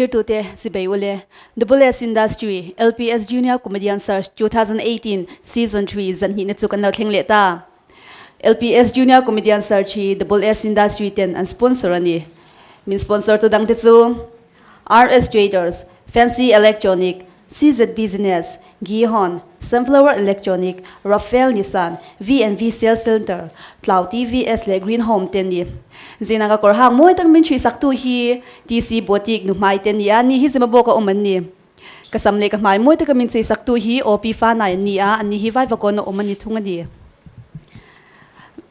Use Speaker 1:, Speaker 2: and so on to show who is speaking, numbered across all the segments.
Speaker 1: Thirtute chibei ule, Double S Industry, LPS Junior Comedian Search 2018 Season 3 zanhnihna chu kan lo thleng leh ta. LPS Junior Comedian Search hi Double S Industry ten an sponsor a ni. Min sponsor tu dangte chu RS Traders, Fancy Electronic, CZ Business, Gihon, Sunflower Electronic, Rafael Nissan, V&V Sales Centre, Tlau TVS leh Green Home te ni. Zinah ka kawr hak mawi tak min chhui sak tu hi TC Boutique nuhmai te ni a, ni hi Zimbabwe ka awm an ni. Ka sam leh ka hmai mawi taka min chei sak tu hi OP Fanai an ni a, an ni hi Vaivakawn a awm a ni thung a ni.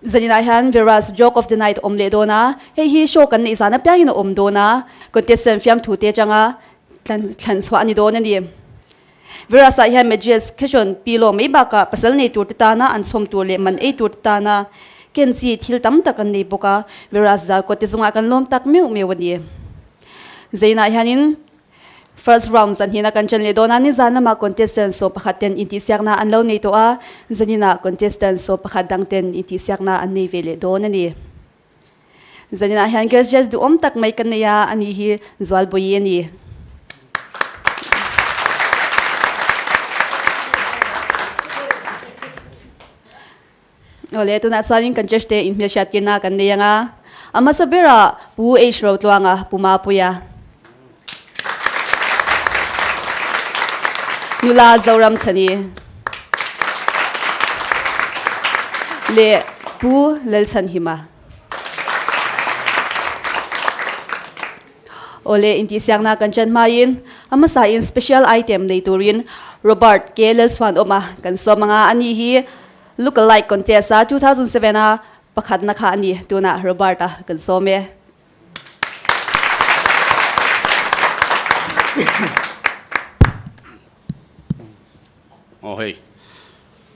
Speaker 1: Zaninah hian Vera's Joke of the Night a awm leh dawn a, hei hi show kan neih zan apiangin a awm dawn a, contestant fiamthu te atanga thlan chhuah a ni dawn a ni. Veras-ah hian Majesh Kheshon pi lawm mai bakah pasal nei turte tana an chhawm tur leh man ei turte tana ken chi thil tam tak an nei bawk a, Veras zarkawt te zungah kan lawm tak meuh meuh a ni. Zainah hianin First round zanhina kan ṭan leh dawn a, nizan lamah contestant 11 ten intihsiakna an lo nei tawh a, zaninah contestant 11 dang ten intihsiakna an nei ve leh dawn a ni. Zaninah hian guest judge duhawm tak mai ka nei a, ani hi Zualbawi a ni. Awle, tunah chuanin kan judge te inhmelhriat tirna kan nei ang a. A hmasa berah Pu H Rotluanga, Pu Mapuia. Nula Zoram Chhani leh Pu Lalchhanhima. Awle, intihsiakna kan ṭan hmain a hmasain special item nei turin Robert K. Lalchhuanawma kan sawm ang a, ani hi Look-alike contest a 2007 a pakhatna kha a ni, tunah Robert-a kan sawm e.
Speaker 2: Aw hei,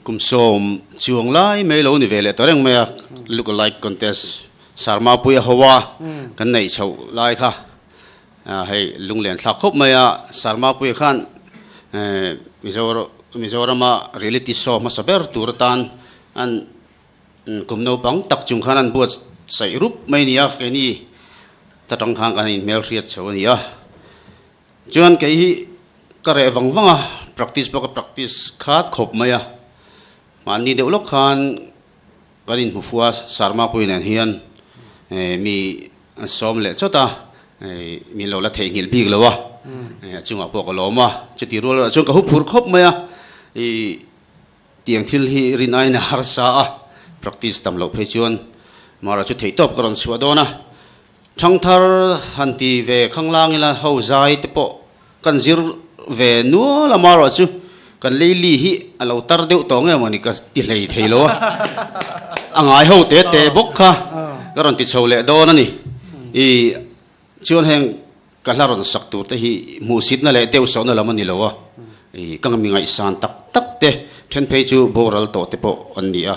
Speaker 2: kum sawm chuang lai mai lo ni ve leh ta reng mai a, look alike contest Sarma Puia Hoa kan neih chhoh lai kha hei lunglen thlak khawp mai a, Sarma Puia khan Mizorama reality show hmasa ber tur atan an Kum naupang tak chung khan an buatsaih rup mai a ni a, keini ta tang khan kan inhmelhriat chho a ni a. Chuan kei hi ka reh vang vang a, practice pawh ka practice khat khawp mai a. Mahni deuh lawk khan kan inhmu fua Sarma pui nen hian mi an sawm leh chawt a, min lo la theihnghilh bik lo a, a chungah pawh ka lawm a. Chuti rual erawh chuan ka huphurh khawp mai a, ih Tiang thil hi rin aiin a harsa a, practice tam loh phei chuan Mara chu theihtawp ka rawn chhuah dawn a. Thangthar han ti ve khanglang ila ho zai te pawh kan zir ve nual a, Mara chu kan leili hi a lo tar deuh tawh nge mawni ka ti hlei thei lo a, a ngai ho te te bawk kha ka rawn ti chho leh dawn a ni. I chuan heng Ka hla rawn sak tur te hi hmuhsitna leh deuhsawhna lam a ni lo a, ka mi ngaihsan tak tak te then phei chu boral tawh te pawh an ni a,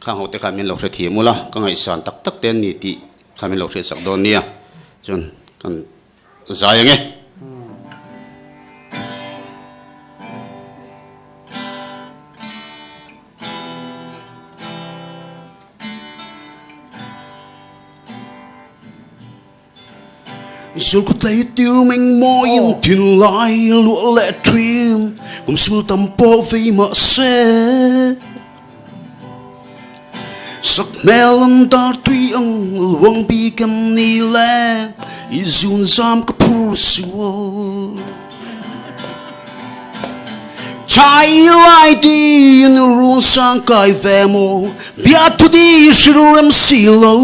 Speaker 2: khang ho te khan min lo hrethiam ula, ka ngaihsan tak tak te an ni tih kha min lo hriatsak dawn nia, chuan kan zai ang e. Zul kut lei tir meng mawiin thinlai luah leh thin kum sul tam pawh vei mah se Sak hmel an dar tui ang luang bik em ni le i zun zam ka phur sual Chai lai din run sang kai ve maw Biathu di hrilh rem si lo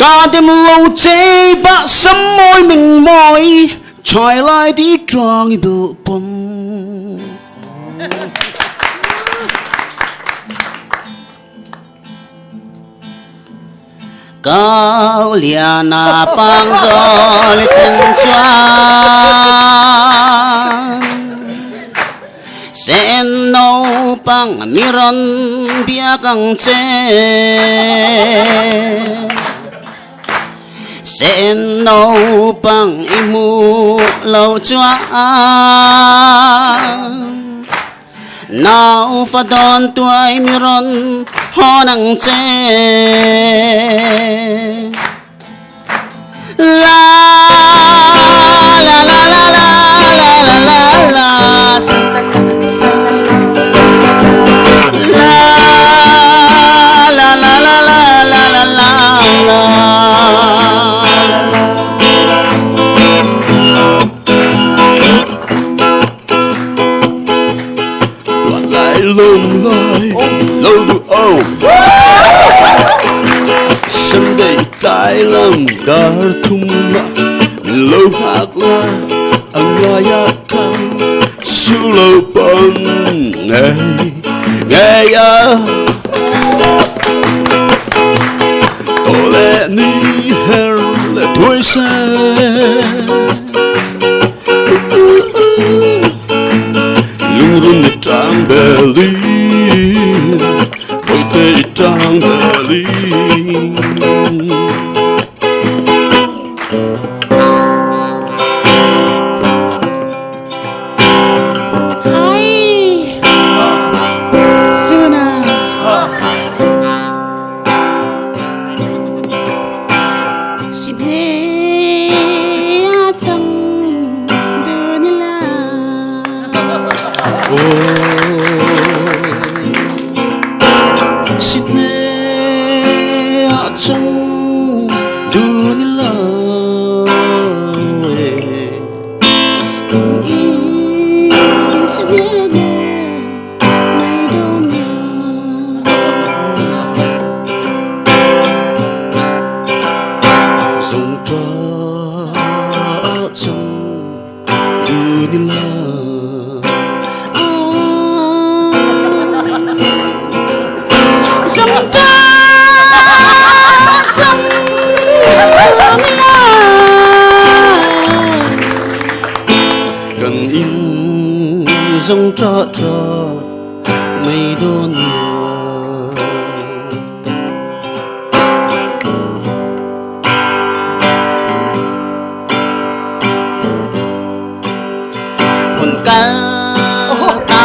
Speaker 2: Ka dem lo che ba sam mawi min mawi Chai lai di trang i bil pon Kau liana pang zawl i thlen chuan Sen naupang mi rawn biak ang che Sen naupang i hmuh lo chuan Nau fa dawn tuai mi rawn hawn ang che. La la la la la la la la la sa la la sa la la sa la la la la la la la la la la. Lai lum lai lo du o Sunday tlai lam kar thum a lo hak la a ngaia khan su lo pang ngei ngei a to le ni her le thui se Lungrun i tang belin Bawihte i tang belin.
Speaker 3: Hi Suna Sydney a chang dun ila.
Speaker 2: Sydney a chang dun ila.
Speaker 3: Kum in Sydney nge mai dawn nia.
Speaker 2: Zong ta chang dun ila.
Speaker 3: Zong ta chang dun ila.
Speaker 2: Kan in zong ta ta mai dawn nia. Hun kal ta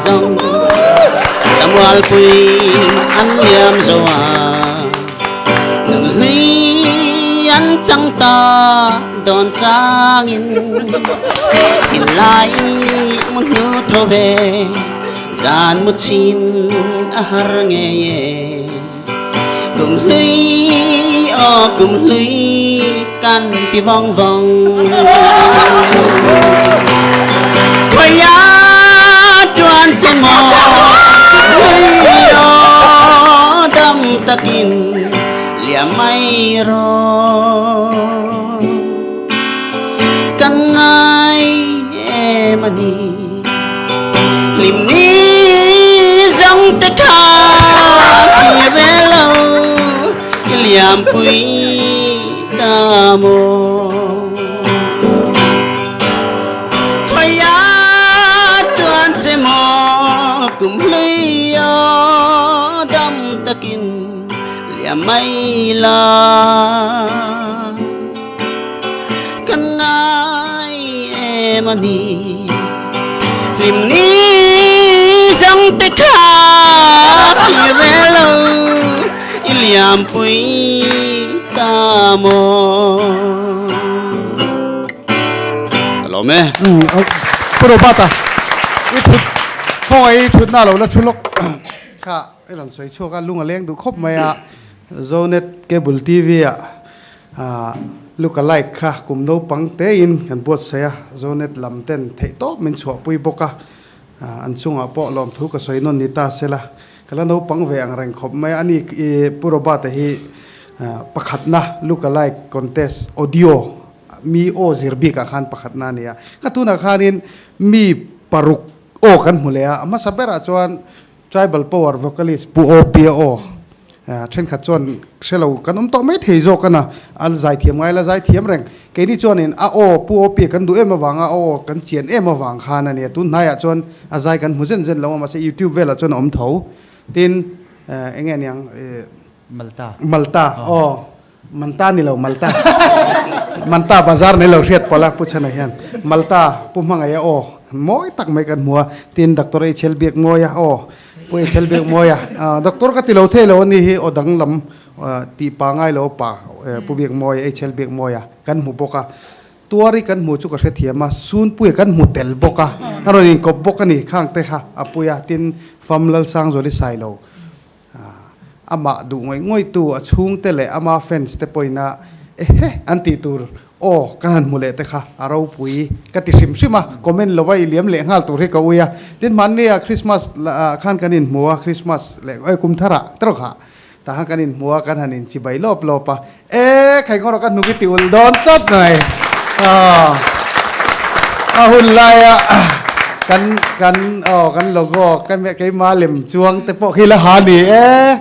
Speaker 2: zawng Samualpui an liam zo a, nun hlui an chang ta dawn changin thinlai mu hnu tho ve zan mu chin a har ngei e. Kum hlui aw kum hlui kan ti vawng vawng. Khawiah tuan che maw hlui aw dam takin liam mai rawh. Kan ngai em a ni. Hlim ni zawng te kha ti ve lo i liampui ta maw. Khawiah chuan che maw kum hlui aw dam takin liam mai la. Kan ngai em a ni hlim ni zawng te kha ti ve lo i liampui ta maw. Ka lawm e.
Speaker 4: Pu Robert-a i thut khawngaih i thutna lo la thu lawk kha i rawn sawi chhuak a, lung a leng duh khawp mai a, Zonet Cable TV ah Look alike kha kum naupang tein kan buatsaih a, Zonet lam ten theih tawp min chhuahpui bawk a, an chungah pawh lawmthu ka sawi nawn ni ta sela, ka la naupang ve ang reng khawp mai a ni. Pu Robert-a hi pakhatna Look alike contest audio mi aw zir bikah khan pakhatna a ni a, ka tunah khanin mi paruk aw kan hmu leh a, a hmasa berah chuan Tribal Power Vocalist Pu O Pia aw thenkhat chuan hre lo kan awm tawh mai thei zawk a na, a zaithiam ngai la zaithiam reng. Keini chuanin a aw Pu O Pia kan duh em avanga a aw kan chian em avang khan a nia. Tun hnaiah chuan a zai kan hmu zen zen lo a, mahse YouTube velah chuan a awm tho. Tin, eng nge niang
Speaker 5: Malta.
Speaker 4: Malta aw. Manta ni lo Malta. Manta bazar nei lo hriat pawlh a Pu Chhana hian Malta Pu Hmangaih a aw mawi tak mai kan hmu a, tin Doctor HL Biakmawia aw Pu HL Biakmawia Doctor ka ti lo thei lo a ni hi aw danglam Tih pa ngai lo pa Pu Biakmawia, HL Biakmawia kan hmu bawk a. Tuari kan hmu chu ka hrethiam a, Sunpuia kan hmu tel bawk a, a rawn inkawp bawk a ni. Khang te kha a pui a, tin Fam Lalsangzuali Sailo amah duh ngawih ngawihtu a chhungte leh ama fans te pawhin a ehe an tih tur aw ka han hmu leh te kha a ropui ka ti hrim hrim a, comment lova i liam leh nghal tur hi ka ui a. Tin hmanni ah Christmas khan kan inhmu a, Christmas leh kum tharah tawk ah Tah khan kan inhmu a, kan han inchibai lawp lawp a, E, Khaingawrawh ka hnuk i ti ulh dawn tlat mai. A hun laia kan kan aw kan logo ka keima lem chuang te pawh khi la ha ni e.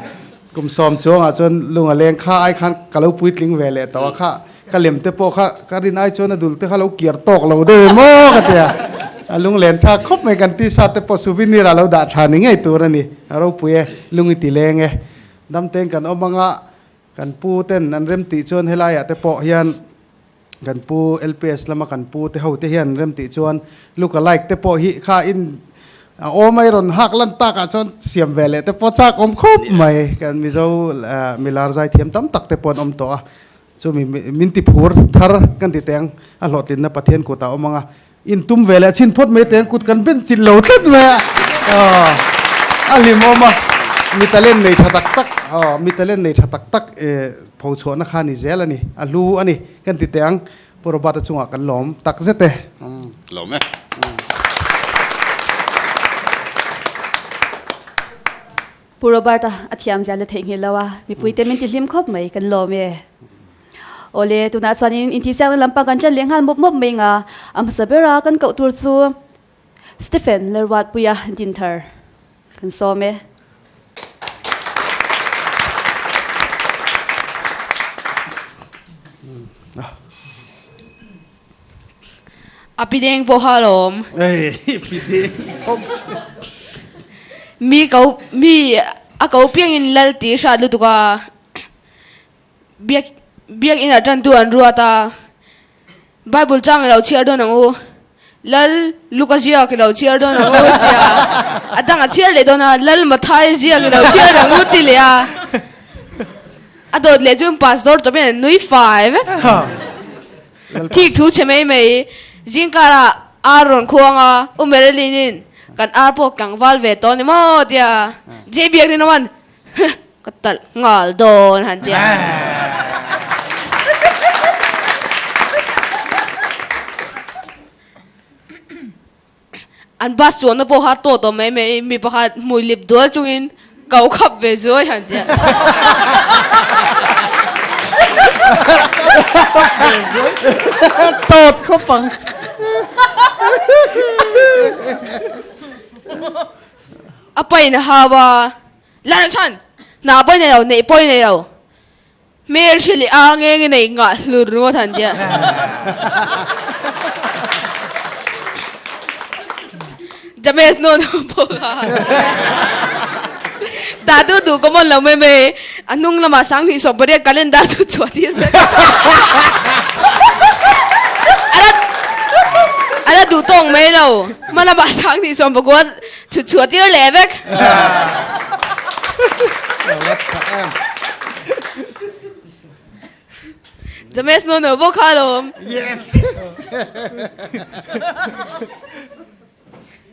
Speaker 4: Kum sawm chuangah chuan lung a leng kha ai khan ka lo puitling ve leh tawh a, kha ka lem te pawh kha ka rin ai chuan a dul te kha lo kiar tawk lo deuh em aw ka ti a. A lunglen thlak khawp mai kan t-shirt te pawh souvenir ah lo dah tha ni ngei tur a ni. A ropui e, lung i ti leng e. Damteng kan awm anga kan pu ten an rem tih chuan helaiah te pawh hian kan pu LPS lama kan pu te ho te hian an rem tih chuan look alike te pawh hi kha in a awm a i rawn hak lan takah chuan siam ve leh te pawh chak awm khawp mai. Kan Mizo milar zaithiam tam tak te pawh an awm tawh a. Chumi min ti phur thar kan ti teng a hlawhtlinna Pathian kutah awm anga in tum ve leh chhin phawt mai teng kut kan ben chilh lo tlat mai a a hlimawm a mi talent nei tha tak tak mi talent nei tha tak tak pho chhuahna kha ni zel a ni a hlu a ni kan ti teng Pu Robert-a chungah kan lawm tak zet e.
Speaker 2: Lawm e.
Speaker 1: Pu Robert-a a thiam zia la theihnghilh lo a, mipuite min ti hlim khawp mai, kan lawm e. Awle, tunah chuanin intihsiakna lampang kan ṭan leh nghal mawp mawp mai nga, a hmasa bera kan koh tur chu Stephen Lalruatpuia Dinthar kan sawm e.
Speaker 5: A pi deng pawh kha alawm. Mi ko mi a ko piangin lal tih hrat lutuk a. Biak biak inah tantu an ruat a. Bible chang i lo chhiar dawn ang u. Lal Luka ziak i lo chhiar dawn ang u tia a dang a chhiar leh dawn a. Lal Mathai ziak i lo chhiar ang u ti leh a. A dawt leh chuan pastor tawpin an nui fai vek. Thik thu chhe mai mai zingkarah ar rawn khuang a, U Marilyn-in kan ar pawh tlangval ve tawh ni maw tia Jay Biakrin a man huh ka talh nghal dawn han tia. An bus chuanna pawh kha a tawt awm mai mai, mi pakhat hmui lip dual chungin ko khap ve zuai han tia.
Speaker 4: Tawt khawp ang.
Speaker 5: A pain a hau a, Larson, hna pawi nei lo, neih pawi nei lo. Hmel hri leh ar nge nge nei ngah hlur ringawt han tia. James no no pawh kha. Dah duh duh ka mawn lo mai mai. A hnung lamah sanghnih sawm pariat calendar chu chhuah tir vek. A la a la duh tawk mai lo. Hma lamah sanghnih 19 chu chhuah tir leh vek. James no no bawk kha alawm.
Speaker 4: Yes.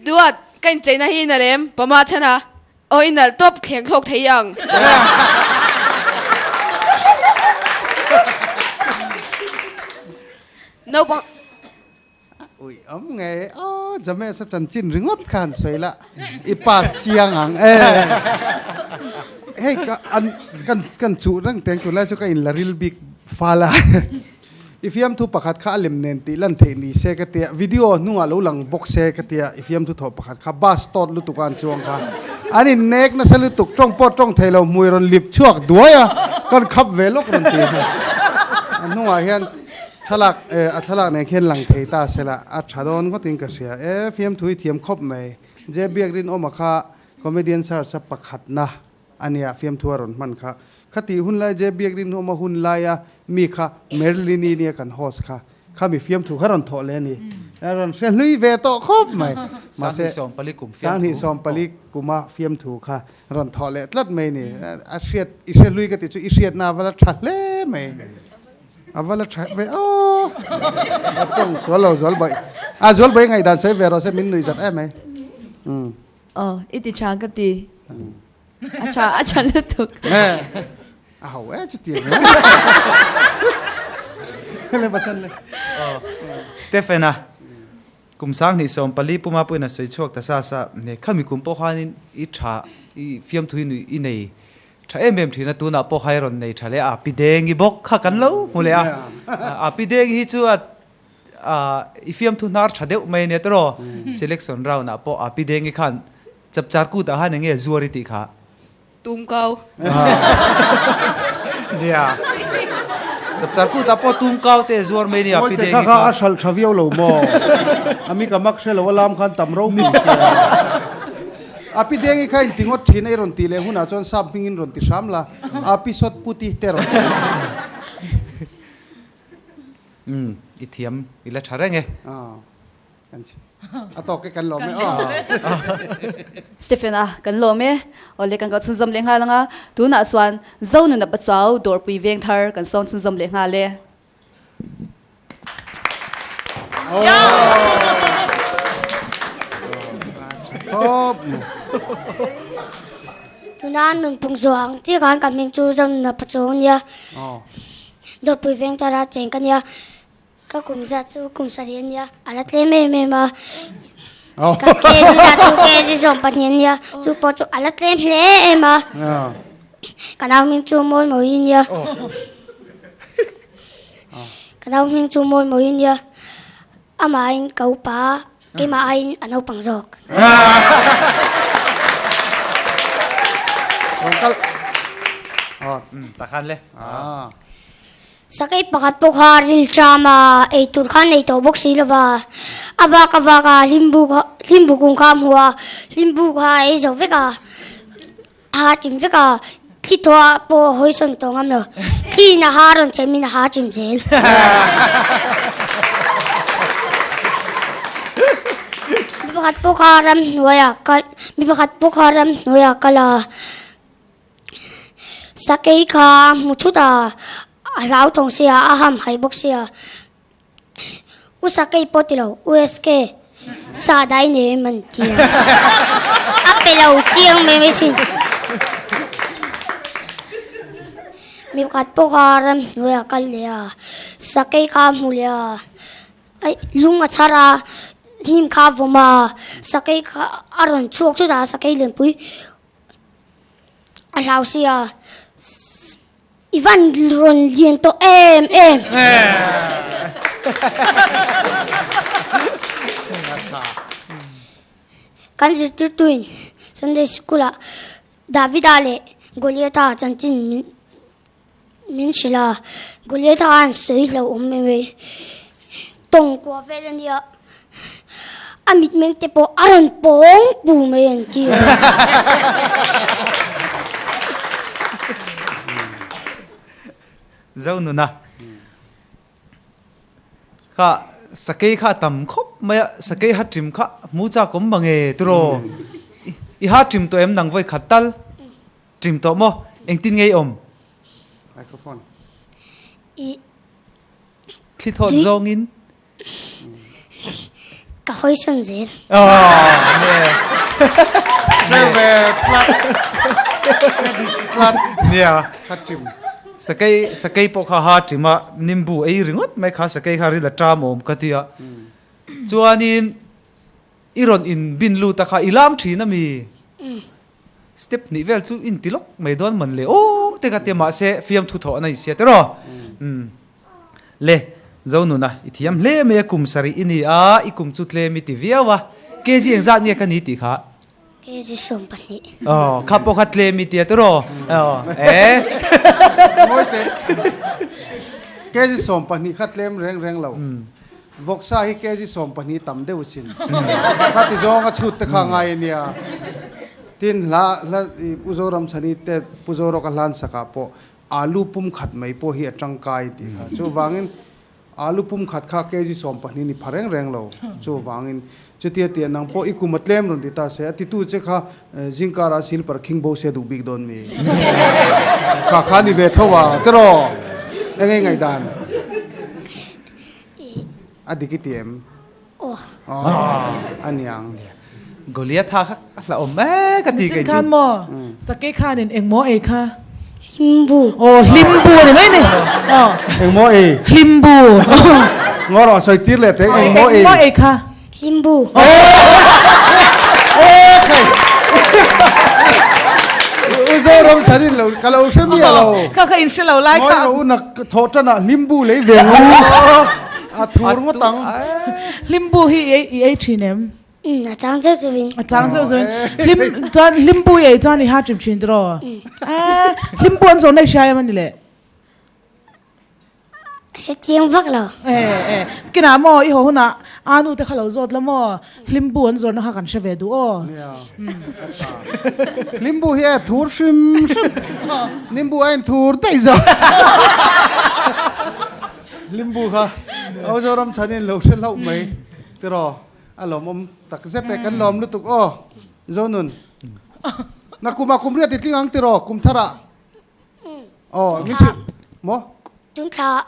Speaker 5: Duat, ka incheina hi in a rem, pama chhan a, aw i nalh tawp thleng thlawk thei ang. Naupang.
Speaker 4: Ui awm ngei aw James a chanchin ringawt kha han sawi la i pass chiang ang e. Hei ka an kan kan chuh reng teng tunlai chu ka in la ril bik fal a. I fiamthu pakhat kha a lem nen tih lan theih ni se ka tia video hnungah lo lang bawk se ka tia i fiamthu thawh pakhat kha bus tawt lutuk a an chuang kha an in nek nasa lutuk tawng pawh tawng thei lo hmui rawn lip chhuak duai a kan khap ve lawk rawn ti kha a hnungah hian Thlalak eh a thlalak nen khian lang thei ta sela a tha dawn ngawtin ka hria e fiamthu hi thiam khawp mai. J Biak Rinawma kha comedian search a pakhatna a nia fiamthu a rawn hman kha. Khatih hun lai J Biak Rinawma hun laia mi kha Merlini nia kan host kha. Khami fiamthu kha rawn thawh leh a ni. A rawn hre hlui ve tawh khawp mai. Mahse, Sanghnih sawmpali kuma fiamthu kha rawn thawh leh tlat mai a ni. A hriat, i hre hlui ka tih chu i hriatna a va la tha hle mai. A va la tha ve aw. A tawng sual lo zual bawi. A zual bawi ngaihdan sawi ve rawh se min nuih zat em mai.
Speaker 6: Aw, i ti tha ka ti. A tha, a tha lutuk.
Speaker 4: A ho e chuti ang e. Le bachan le.
Speaker 7: Stephen a kum 2014 puma pawhin a sawi chhuak ta sa sa ne khami kum pawh khanin i tha i fiamthu hi i nei tha em em thin a tunah pawh kha i rawn nei tha leh a pi dengi bawk kha kan lo hmu leh a a pi dengi hi chu a i fiamthu hnar tha deuh mai ania tiraw selection round ah pawh a pi dengi khan chapchar kut ah khan enge zuar i tih kha
Speaker 5: Tum kau.
Speaker 7: Nia. Chapchar kut ah pawh tum kau te zuar mai nia pi
Speaker 4: dengi kha. Kha a hralh tha viau lo maw? Ami ka mak hre lo a lam khan tam ropui sia. A pi dengi kha in ti ngawt thin a i rawn tih leh hunah chuan sap hming in rawn ti hram la. A pi sawt puti te rawn ti.
Speaker 7: Umm i thiam i la tha reng e.
Speaker 4: A tawk e kan lawm e aw.
Speaker 1: Stephen a kan lawm e. Awle kan kal chhunzawm leh nghal anga tunah chuan Zonun a Pachuau dawrpui veng thar kan sawn chhunzawm leh nghal e.
Speaker 8: Tuna nunphung zawh ang chi khan ka hming chu Zonun a Pachuau a nia. Dawrpui veng thara cheng ka nia. Ka kum zat chu kum sarih a nia, a la tlem em em a. Ka kg zat chu kg 12 a nia, chu pawh chu a la tlem hle em a. Ka nau hming chu Mawi Mawi a nia. Ka nau hming chu Mawi Mawi a nia. Amah aiin ka upa a, keimah aiin a naupang zawk.
Speaker 7: Takhan le.
Speaker 8: Sakei pakhat pawh kha ril ṭam a, ei tur kha nei tawh bawk si lova, a vak a vak a, hlimbu kha hlimbu kung kha a hmu a, hlimbu kha a ei zo vek a, a ha ṭim vek a, thli thaw ah pawh a hawi sawn tawh ngam lo, thli in a ha rawn chhem in a ha ṭim zel. Mi pakhat pawh kha ramhnuaiah kal mi pakhat pawh kha ramhnuaiah kal a. Sakei kha a hmu thut a, a hlau thawng sia, a ham hai bawk sia. U Sakei pawh ti lo, U SK sa dai nei em an ti a. A pe lo chiang mai mai sin. Mi pakhat pawh kha ramhnuaiah a kal leh a, Sakei kha a hmu leh a, ai lung a chhar a, hnim kha a vawm a, Sakei kha a rawn chhuak thut a, Sakei lianpui. A hlau sia i van rawn lian tawh em em. Kan zirtirtuin Sunday School ah Davida leh Goliatha chanchin min hrilh a, Goliatha khan sawi hlauhawm mai mai tawng kuah vel a nia, a mitmeng te pawh a rawn pawng pu mai an ti a.
Speaker 7: Zonuna kha sakei kha a tam khawp mai a, sakei ha ṭim kha hmu chak awm mange tiraw? I ha ṭim tawh em nang vawi khat tal? Ṭim tawh maw? Engtin nge i awm?
Speaker 4: Microphone.
Speaker 8: I
Speaker 7: Thli thawt zawngin.
Speaker 8: Ka hawi sawn zel.
Speaker 7: Oh, ne.
Speaker 4: Hre ve tlat. Tlat.
Speaker 7: Nia.
Speaker 4: Kha ṭim.
Speaker 7: Sakei sakei pawh kha ha ṭim a, nimbu ei ringawt mai kha sakei kha ril a ṭam awm ka ti a. Chuanin i rawn in bin lut a kha i lam ṭhin a mi? Step hnih vel chu in ti lawk mai dawn man le aw te ka tia mahse fiamthu thawh a nei sia tiraw umm le Zonuna i thiam hle mai a kum sarih i ni a i kum chu tlem i ti viau a kg engzat nge ka ni tih kha
Speaker 8: kg 12
Speaker 7: aw kha pawh kha tlem i tia tiraw aw e
Speaker 4: Mawi teh kg 12 kha tlem reng reng lo Vawksa hi kg 12 tam deuh sin. Khati zawng a chhut te kha ngai a nia. Tin hla hla i Pu Zoramchhani te Pu Zorawka hlan sakah pawh alu pum khat mai pawh hi a tangkai tih kha. Chuvangin Alu pum khat kha kg 12 ni pha reng reng lo. Chuvangin chutia tia nang pawh i kum a tlem rawn ti ta se, a titu che kha zingkar ah silper khing bo se duh bik dawn mi? Kha kha ni ve tho a, tiraw? Eng nge ngaihdan? A dik i ti em?
Speaker 8: Aw.
Speaker 4: Aw, a niang.
Speaker 7: Goliath kha ka hlauhawm mek a ti kei chu.
Speaker 9: Nichin khan maw? Sakei khanin eng maw ei kha?
Speaker 8: Hlimbu.
Speaker 9: Aw, hlimbu a ni mai ni. Aw.
Speaker 4: Eng maw ei?
Speaker 9: Hlimbu.
Speaker 4: Ngaw rawh, sawi tir leh teh, eng maw ei?
Speaker 9: Eng maw ei kha?
Speaker 8: Hlimbu.
Speaker 4: Aw khai. U Zoram chhan in lo, ka lo hre miah lo.
Speaker 9: Kha kha in hre lo lai kha.
Speaker 4: Ngawi rawh u nak thawh tan ah hlimbu lei ve ngu. A thur ngawt ang.
Speaker 9: Hlimbu hi i ei thin em?
Speaker 8: Um, a chang zeuh zeuh in.
Speaker 9: A chang zeuh zeuh in. Hlim chuan hlimbu i ei chuan i ha thin thin tiraw? Eh, hlimbu an zawh na i hria em ani le?
Speaker 8: Hre chiang vak lo.
Speaker 9: Eh, eh, kinah maw i haw hunah a nu te kha lo zawt la maw? Hlimbu an zawrhna kha kan hre ve duh aw.
Speaker 4: Nia, a tha. Hlimbu hi a thur hrim hrim. Nimbu a inthur daih zawk. Hlimbu kha Mizoram chhanin lo hre hlauh mai tiraw? A lawmawm tak zet e, kan lawm lutuk aw. Zonun, na kumah kum riat i tling ang tiraw kum tharah? Aw, min hrilh maw?
Speaker 8: Tun thla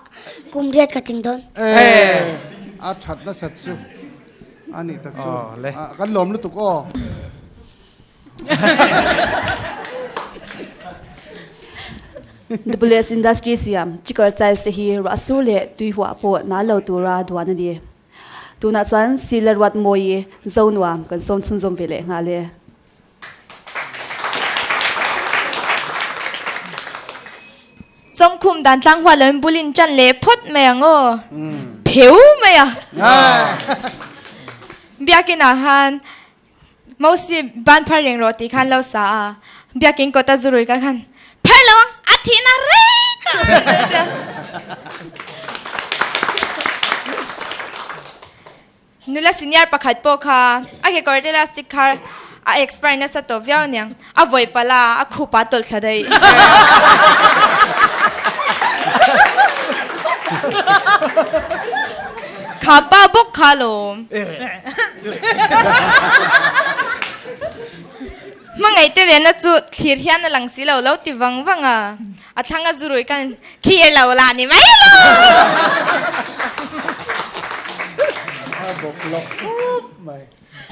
Speaker 8: kum riat ka tling dawn.
Speaker 4: Eh, a that nasat chu a nih tak chu. Kan lawm lutuk aw.
Speaker 1: WS Industry siam Chicker Tiles te hi ruah sur leh tui huah pawh nal lo tura duan a ni. Tunah chuan Sila Ruatmawi Zonuam kan sawm chhunzawm ve leh nghal e.
Speaker 10: Chawngkhum dan tlang huat loin bulin ṭan leh phawt mai ang aw. Pheu mai a. Biakin ah khan Mosi ban phar reng rawh tih khan lo sa a. Biakin kawt a zurui ka khan phar lo ang a thihna rei tak ang tia. Nula senior pakhat pawh kha a kekawr te elastic kha a expire nasa tawh viau aniang, a vawi palh a, a khup ah tawlh thla daih. Kha pa bawk kha lawm. Hmangaih te lehna chu thlir hian a lang si lo lo ti vang vang a, a thlang a zurui khan Thlir lo la ni mai lo.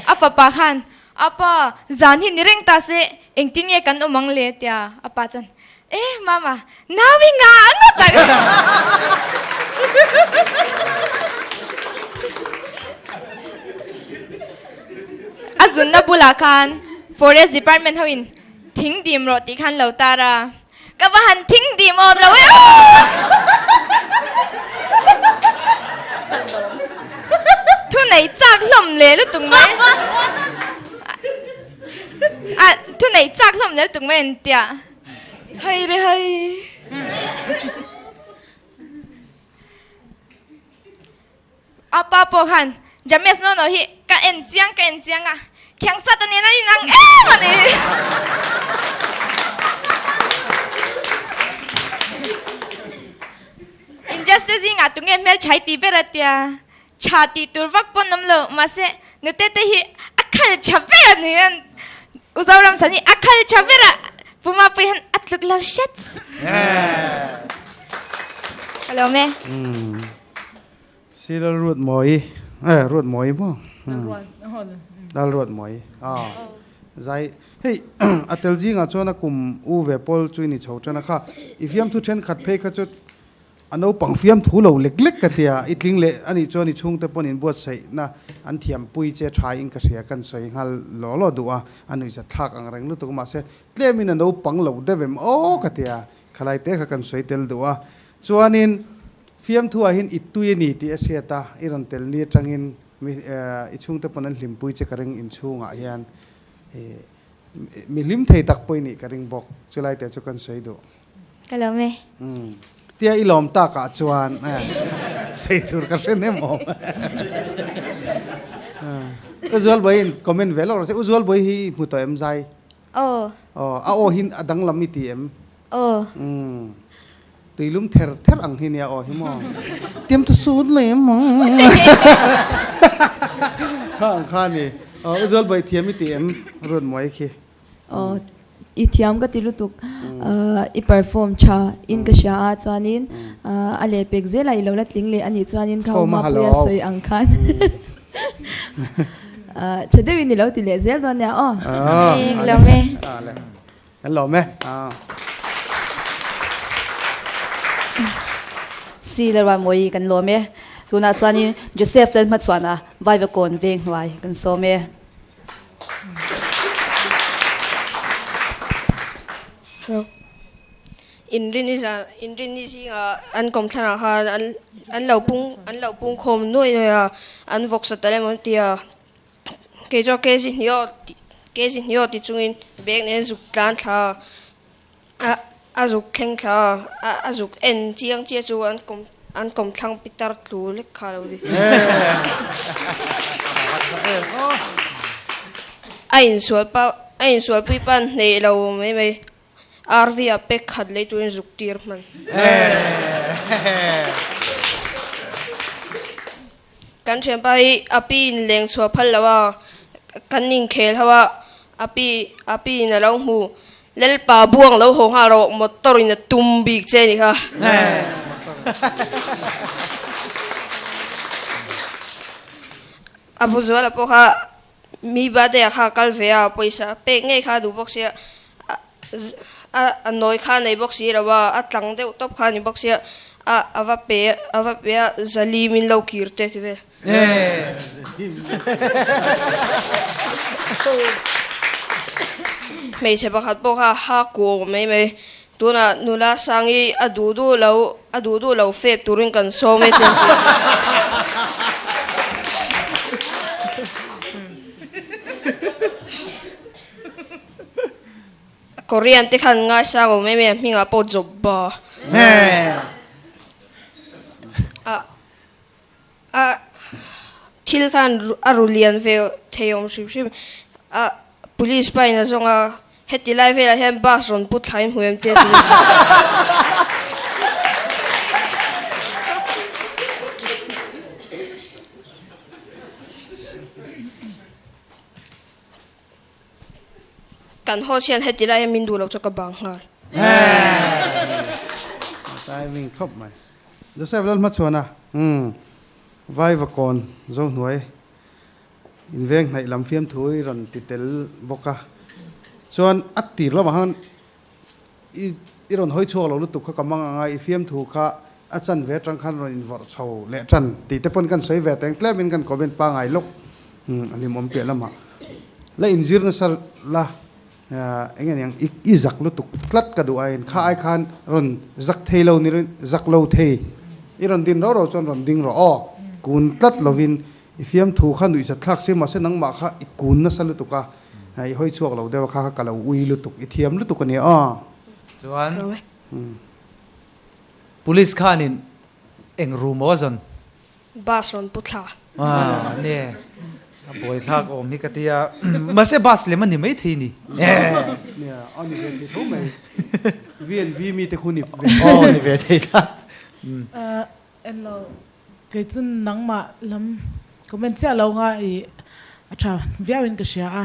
Speaker 10: A fapa khan, Apa, zan hi ni reng ta se, engtin nge kan awm ang le? tia a pa chuan, Eh, mama, nau i ngah ngawt ang. A zunna bulah khan Forest Department hoin thing dim rawh tih khan lo tar a. Ka va han thing dim awm lo e aw! Thu nei chak hlawm leh lutuk mai. A thu nei chak hlawm leh lutuk mai an tia. Hai re hai. A pa pawh khan James Nono hi ka en chiang ka en chiang a, khiang sat a nen a inang em a ni. Injustice zingah tunge hmeltha i ti ber a tia, tha tih tur vak pawn awm lo, mahse nute te hi a khal tha ber a ni. U Zoram chan hi a khal tha ber a, Pu Mapui hian a tluk lo hret. Ka lawm e.
Speaker 4: Si Lal Ruat Mawi eh Ruat Mawi maw Lal Ruat Mawi a zai hei a tel zingah chuan a kum u ve pawl chu i ni chho tan a kha i fiamthu thenkhat phei kha chu a naupang fiamthu lo lek lek ka tia i tling leh anih chuan i chhungte pawn inbuatsaih na an thiampui che tha in ka hria kan sawi nghal law law duh a a nuihzat thlak ang reng lutuk mahse tlemin a naupang lo deuh em aw ka tia khalai te kha kan sawi tel duh a Chuanin, fiamthu ah hian i tui a ni tih a hriat a, i rawn tel ni atangin mi i chhungte pawn an hlimpui che ka ring inchhungah hian mi hlim thei tak pawh i nih ka ring bawk. Chulai te chu kan sawi duh.
Speaker 10: Ka lawm e.
Speaker 4: Tia i lawm takah chuan sawi tur ka hre nem awm. U Zualbawiin comment ve lawk rawh se. U Zualbawi hi i hmu tawh em zai?
Speaker 10: Aw.
Speaker 4: Aw, a aw hi a danglam i ti em?
Speaker 10: Aw.
Speaker 4: Umm. Tuilum ther ther ang hi nia aw hi maw. Tiam tu sut leh maw. Kha ang kha ni. Aw u Zual Bawi thiam i ti em Ruat Muai khi.
Speaker 6: Aw i thiam ka ti lutuk. I perform tha in ka hria a chuanin a lehpek zela i lo la tling leh anih chuanin kha Mapuia sawi ang khan tha deuhin i lo ti leh zel dawn nia aw.
Speaker 10: Ka lawm e.
Speaker 4: Kan lawm e.
Speaker 1: Si le Ruanmawi kan lawm e. Tunah chuanin Joseph Lalhmachhuana Vaivakawn veng hnuai kan sawm e.
Speaker 5: Inrin zan Inrinni zingah an kawmthlanah khan an an lo pung an lo pung khawm nuai nuai a, an vawksa tal emaw an ti a. Kei chuan kg hnih aw kg hnih aw ti chungin bag nen zuk tlan thla a a zuk thleng thla a a zuk en chiang chiah chu an kawm an kawm thlang pitar tlu lek kha a lo ni. A insual pa a insual pui pa an hneih lo mai mai RV ah pek khat lei turin zuk tir hman. Kan thianpa hi a pi in leng chhuah phal lo a, kan inkhel ho a, a pi a pi in a lo hmu, Lalpa buang lo haw nghal rawh, motor in a tum bik che ni kha. A bu zuala pawh kha mi birthday ah kha a kal ve a, pawisa pek ngei kha a duh bawk sia, a nawi kha a nei bawk si lo a, a tlang deuh tawp kha a ni bawk sia, a a va pe a va pe a zali min lo kir te ti vel. Hmeichhe pakhat pawh kha a ha kuau mai mai, tunah nula sangi a duh duh lo a duh duh lo fep turin kan sawm e chuan ti a. Korean te khan ngaisang awm em em hmingah pawh Jobba a a thil khan a ru lian ve thei awm hrim hrim a police pa in a zawng a heti lai velah hian bus rawn put thlai hmu em te a ti. Kan host hian heti lai hian min duh lo chu ka bang nghal.
Speaker 4: Timing khawp mai. Joseph Lalhmachhuana, Umm, Vaivakawn Zohnuai inveng hnaih lam fiamthu i rawn ti tel bawk a. Chuan a tir lamah khan i i rawn hawi chhuak lo lutuk kha ka mang ang a, i fiamthu kha a chan ve atang khan rawn invawrh chho leh tan tih te pawn kan sawi ve teng tlemin kan comment pangai lawk a hlimawm piah lamah la inzir nasa la eng nge niang i zak lutuk tlat ka duh aiin kha ai khan rawn zak thei lo ni zak lo thei i rawn din rau rau chuan rawn ding rawh aw kun tlat lovin i fiamthu kha nuihzat thlak si mahse nangmah kha i kun nasa lutuk a. I hawi chhuak lo deuh a kha kha ka lo ui lutuk, i thiam lutuk a nia aw.
Speaker 7: Chuan Police khanin eng room aw zawn?
Speaker 5: Bus rawn pu thla.
Speaker 7: Ah ne, a buai thlak awm hi ka tia. Mahse bus lem a ni mai thei ni.
Speaker 4: Nia, a ni ve thei tho mai. V&V mi te khu ni ve.
Speaker 7: Aw ni ve thei tlat.
Speaker 9: En lo. Kei chu nangmah lam comment chiah lo nga i a tha viau in ka hria a,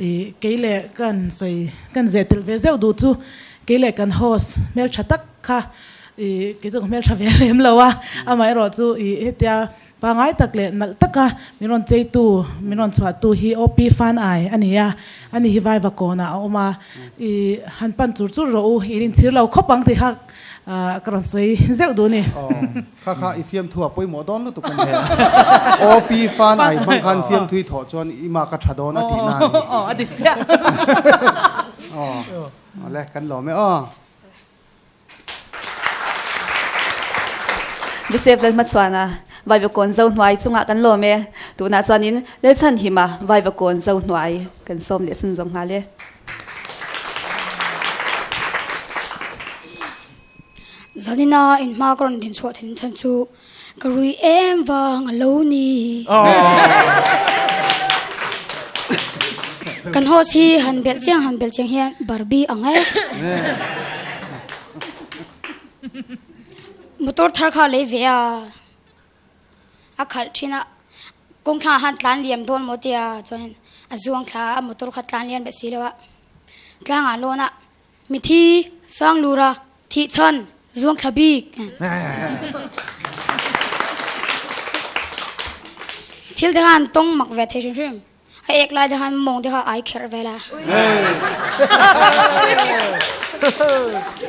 Speaker 9: i kei leh kan sawi kan zeh tel ve zeuh duh chu kei leh kan host hmeltha tak kha i kei chu ka hmeltha ve lem lo a, amaherawh chu i hetia pangai tak leh nalh taka min rawn cheitu min rawn chhuahtu hi OP Fan Ai a ni a, ani hi Vaivakawnah a awm a, i han pan chur chur rawh u in inchhir lo khawp ang tih kha ka rawn sawi zeuh duh a ni.
Speaker 4: Kha kha i fiamthu a pawimawh dawn lutuk a ni. OP fan ai hmang khan fiamthu i thawh chuan i mak a tha dawn a tihna a ni.
Speaker 9: Aw a dik chiah.
Speaker 4: Aw awle kan lawm e aw.
Speaker 1: Joseph Lalhmachhuana Vaivakawn Zo hnuai chungah kan lawm e. Tunah chuanin Lalchhanhima Vaivakawn Zo hnuai kan sawm leh sun zawng nghal e.
Speaker 8: Zanina inhma ka rawn din chhuah thin chhan chu ka rui em vang a lo ni. Kan host hi han belh chiang han belh chiang hian Barbie ang e. Motor thar kha lei ve a, a khalh thin a, kawng thlangah khan tlan liam dawn maw tia chuan a zuang thla a, a motor kha tlan lian beh si lo a, tlangah lawn a mithi sang lura thih chhan zuang thla bik. Thil te khan tawng mak ve thei hrim hrim. A ek lai te khan mawng te kha ai kherh vel a.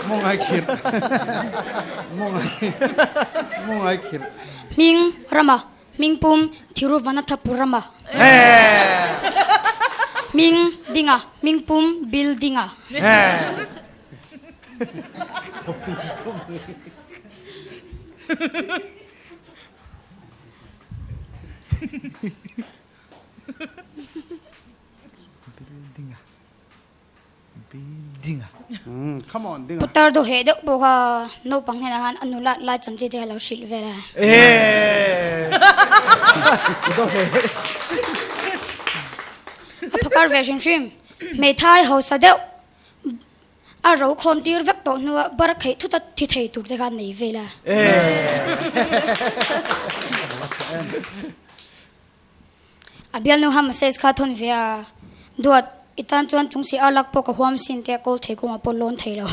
Speaker 4: Mawng ai khirh. Mawng ai mawng ai khirh.
Speaker 8: Hming Rama, hming pum Thiruvananthapuram Rama. Hming Dinga, hming pum Bill Dinga.
Speaker 7: Building a building a
Speaker 4: Come on ding a.
Speaker 8: Putar dawh heh deuh pawh kha naupang hnenah khan a nula lai chanchin te kha lo hrilh vel a. A phakar ve hrim hrim. Hmeithai hausa deuh A ro khawm tir vek tawh hnuah bar kheih thut a thi thei tur te khan nei vel a. A bialnu kha message kha thawn ve a, Duat, i tan chuan chung si a lak pawh ka huam sin teh kawl thei kawngah pawh lawn thei lo.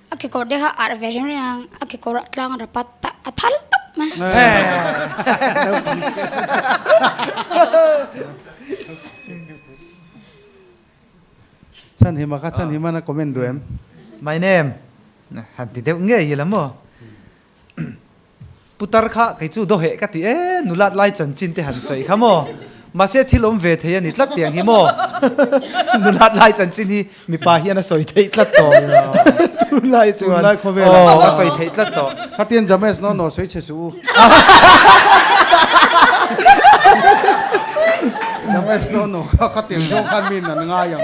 Speaker 8: A kekawr te kha arh ve reng reng ang, a kekawr ah tlang a rapat ta a thal tawp mai.
Speaker 4: Chhan hima kha chhan hima na comment duh em?
Speaker 7: My name han ti deuh ngei ila maw? Putar kha kei chu dawheh ka ti e, nulat lai chanchin te han sawi kha maw? Mahse thil awm ve thei a ni tlat tiang hi maw? Nulat lai chanchin hi mipa hian a sawi theih tlat tawh. Tunlai chuan
Speaker 4: Tunlai khawvel ah.
Speaker 7: Aw a sawi theih tlat tawh.
Speaker 4: Khatian James no no sawi che suh u. James no no kha khatiang zawng khan min an ngai ang.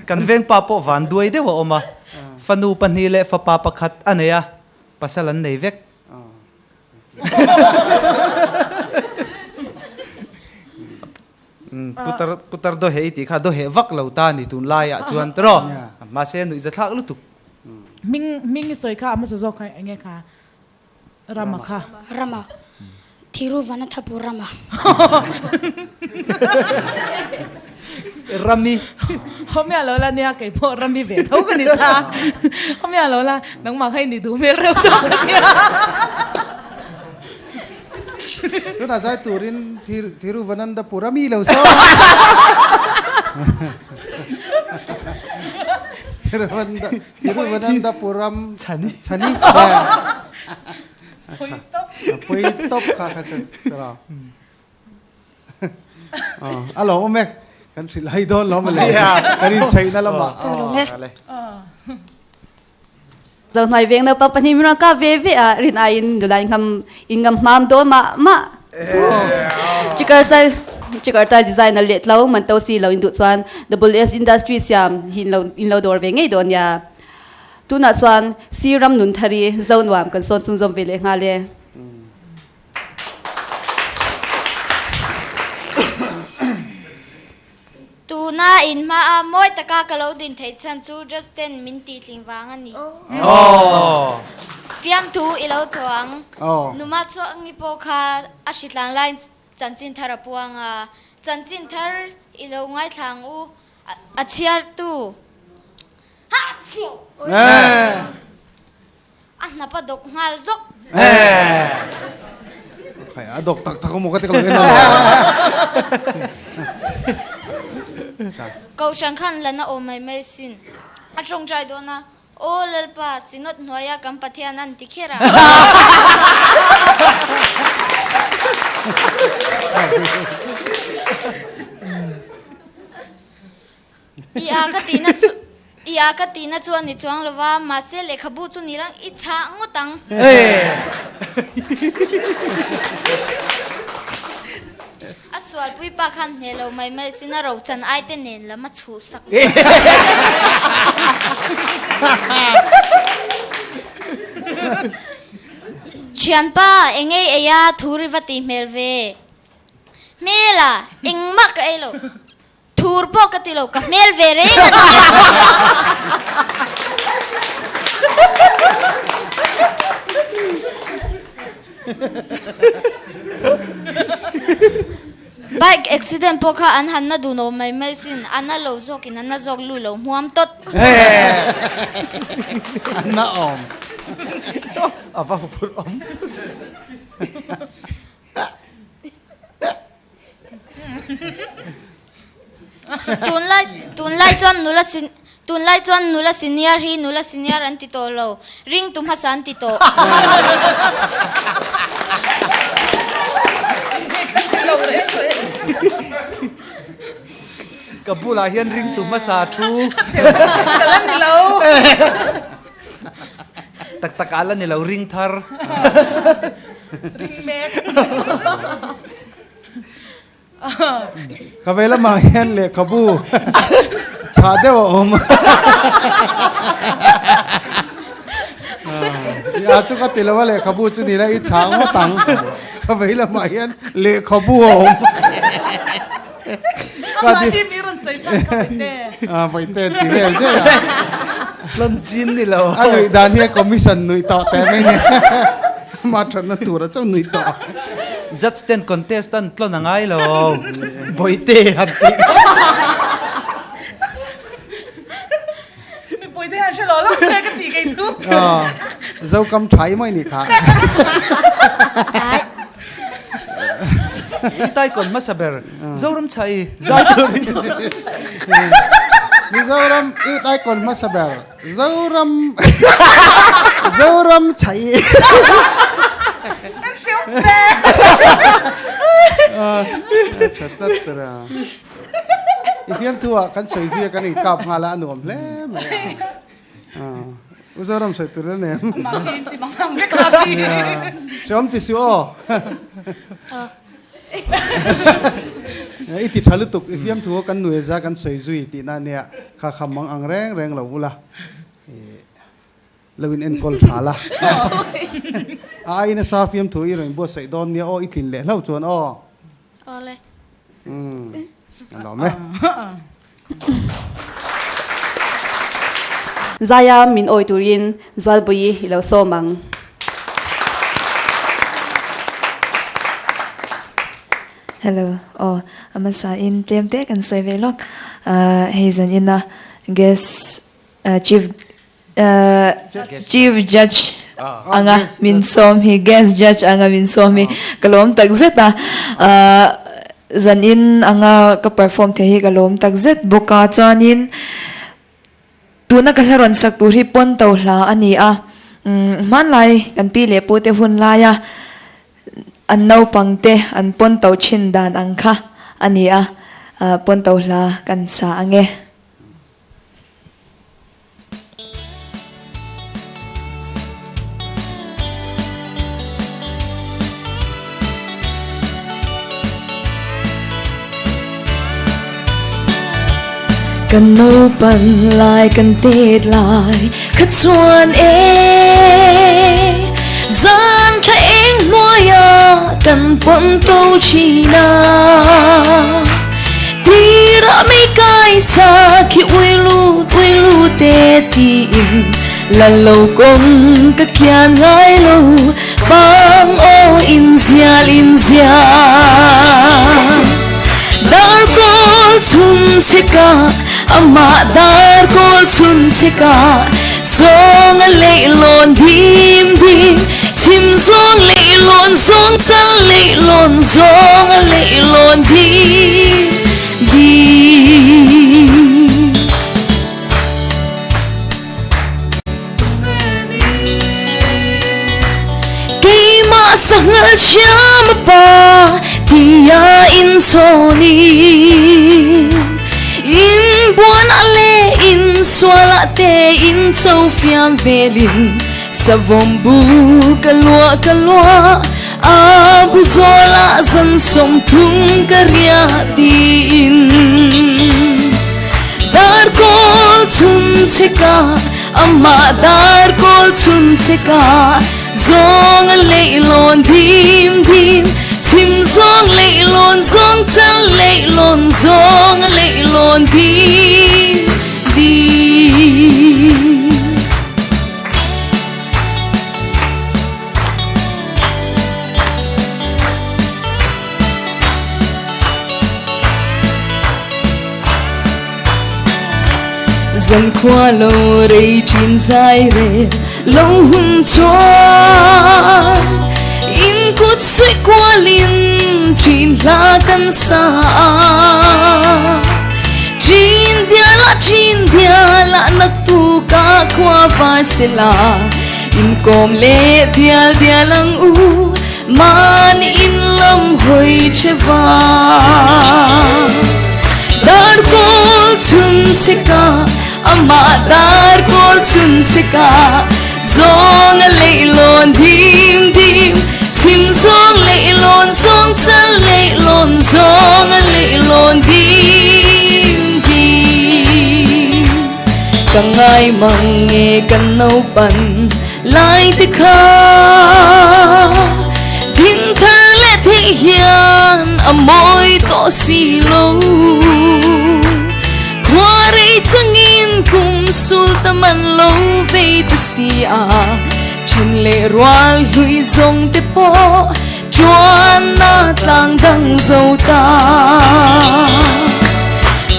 Speaker 7: Kan vengpa pawh van duai deuh a awm a, fanu pahnih leh fapa pakhat a nei a, pasal an nei vek. Putar putar daw heh i tih kha daw heh vak lo ta ni tun laiah chuan tiraw mahse nuih zathlak lutuk.
Speaker 9: Hming hming i sawi kha a hmasa zawk kha eng nge kha Rama kha.
Speaker 8: Rama Thiruvananthapu Rama.
Speaker 7: Rami.
Speaker 9: Hawmia lo la nia kei pawh Rami ve tho ka ni ta. Hawmia lo la nangmah kha i ni duh hmel reuh tawk ka tia.
Speaker 4: Tunah zai turin Thiruvananthapu Rami lo saw. Thiruvananthapuram Chani. Chani. Pui top kha kha chu chalo. A lawm awm e. Kan hrilh hai dawn lawm le. Kan inchheihna lamah.
Speaker 1: Zohnuai veng naupang pahnih min rawn kap ve ve a, rin aiin nula in ngam in ngam hmam dawn mah mah. Chikar style chikar style design a let lo man to si lo in duh chuan Double S Industry siam hi in lo in lo dawr ve ngei dawn nia. Tunah chuan Sir ram nun thar i Zonuam kan sawn chhunzawm ve leh nghal e.
Speaker 10: Tuna in hmaa mawi taka ka lo din theih chhan chu Justin min tih tling vang a ni. Fiamthu i lo thaw ang. Numa chuangi pawh kha a hritlang laiin chanchin thar a puang a. Chanchin thar i lo ngaithla ang u, a chhiartu. A hnap a dawk nghal zawk.
Speaker 4: Khai a dawk tak tak maw ka ti ka lo en a.
Speaker 10: Kohhran khan lan a awm mai mai sin. A tawngtai dawn a, Aw Lalpa, Synod hnuaia kan Pathian an ti kher a. I a ka tihna chu I a ka tihna chu a ni chuang lo va, mahse lehkhabu chu ni rang i chhah ngawt ang. A sualpui pa khan hne lo mai mai sin a rochan ai te nen lam a chhuh sak. Thianpa, engei ei a thu ri va tih hmel ve. Hmela, engmah ka ei lo. Thur pawh ka ti lo, ka hmel ve reng a ni. Bike accident pawh kha an han na dun awm mai mai sin, a na lo zawkin a na zawk lu lo hmuam tawt.
Speaker 4: A na awm.
Speaker 7: A va huphurh awm.
Speaker 10: Tunlai tunlai chuan nula sin tunlai chuan nula senior hi nula senior an ti tawh lo, ringtu hmasa an ti tawh.
Speaker 7: Ka bulah hian ringtu hmasa thu.
Speaker 9: Ka la ni lo.
Speaker 7: Tak tak ah la ni lo ring thar.
Speaker 9: Ring mek.
Speaker 4: Ka vei lamah hian lehkhabu chhah deuh a awm. A chu ka ti lo a lehkhabu chu ni la i chhah ngawt ang. Ka vei lamah hian lehkhabu a awm.
Speaker 9: Amah hi mi rawn sawi chhan kha Vaite.
Speaker 4: Ah Vaite an ti vel zel a.
Speaker 7: Tlawn chin ni lo.
Speaker 4: A nuih dan hi a commission nuih tawh teh mai ni. Amah thatna tura chauh nuih tawh.
Speaker 7: Judge ten contestant tlawn a ngai lo. Vaite han tih.
Speaker 9: Mipui te hian hre lo lo se ka tih kei chu.
Speaker 4: Zokam tha i mai ni kha.
Speaker 7: I taikawn hmasa ber Zoram chha i zai tur i
Speaker 4: Mizoram i taikawn hmasa ber Zoram Zoram chha i.
Speaker 9: Kan hriam fe.
Speaker 4: Tha tlat tur a. I fiamthu ah kan sawi zui a kan inkap nghal a a nuam hle mai a. U Zoram sawi tur la nem. Hreawm ti suh aw. I ti tha lutuk i fiamthu a kan nuai za kan sawi zui tihna ania kha kha mang ang reng reng lo ula. Lo in enkawl tha la. A ai nasa fiamthu i rawn buatsaih dawn nia aw i tlin leh hlauh chuan aw.
Speaker 10: Awle.
Speaker 4: Umm a lawm e.
Speaker 1: Zaia min awi turin Zualpui i lo sawm ang.
Speaker 6: Hello aw a hmasa in tlem te kan sawi ve lawk hei zan ina guest Chief Chief Judge anga min sawm hi Guest Judge anga min sawm hi ka lawm tak zet a zanin anga ka perform thei hi ka lawm tak zet bawk a chuanin tuna ka hla rawn sak tur hi pawn to hla a ni a hmanlai kan pi leh pu te hun laia an naupang te an pawn to thin dan ang kha a ni a pawn to hla kan sa ang e. Kan naupan lai kan tet lai kha chuan e Zan thla eng hnuaia kan pawn to thin a Tirah mei kai sa khi ui lut ui lut e tiin La lo kawng ka kian ngai lo Pang aw in zial in zial Darkawl chhun che ka amah darkawl chhun che ka Zawng a leihlawn dim dim Chhim zawng leihlawn zawng chal leihlawn zawng a leihlawn dim dim. Keimah sanghal hriam a pa tia in chawnin In buanah le in sualah te in cho fiam velin Savawm bu ka luah ka luah a bu zawlah zan sawmthum ka riah tiin Darkawl chhun che ka amah darkawl chhun che ka zawng a leihlawn dim dim chhim
Speaker 11: Zawng leihlawn zawng chal leihlawn zawng a leihlawn dim dim. Zan khua lo rei thin zai rel lo hun chuan in kut suih kualin thin hla kan sa a. Thin diala thin diala naktuka khua var sela inkawm leh dial dial ang u Mahni in lam hawi che vang. Dar kawl chhun che ka, amah dar kawl chhun che ka. Zawng a leihlawn dim dim, chhim zawng leihlawn zawng chal leihlawn zawng a leihlawn dim dim. Ka ngai mang nge kan naupan. Lai te kha din thar leh theih hian a mawi tawh si lo. Khua rei changin kum sul ta man lo vei ta si a, then leh rual hlui zawng te pawh chuan a tlang dang zo ta.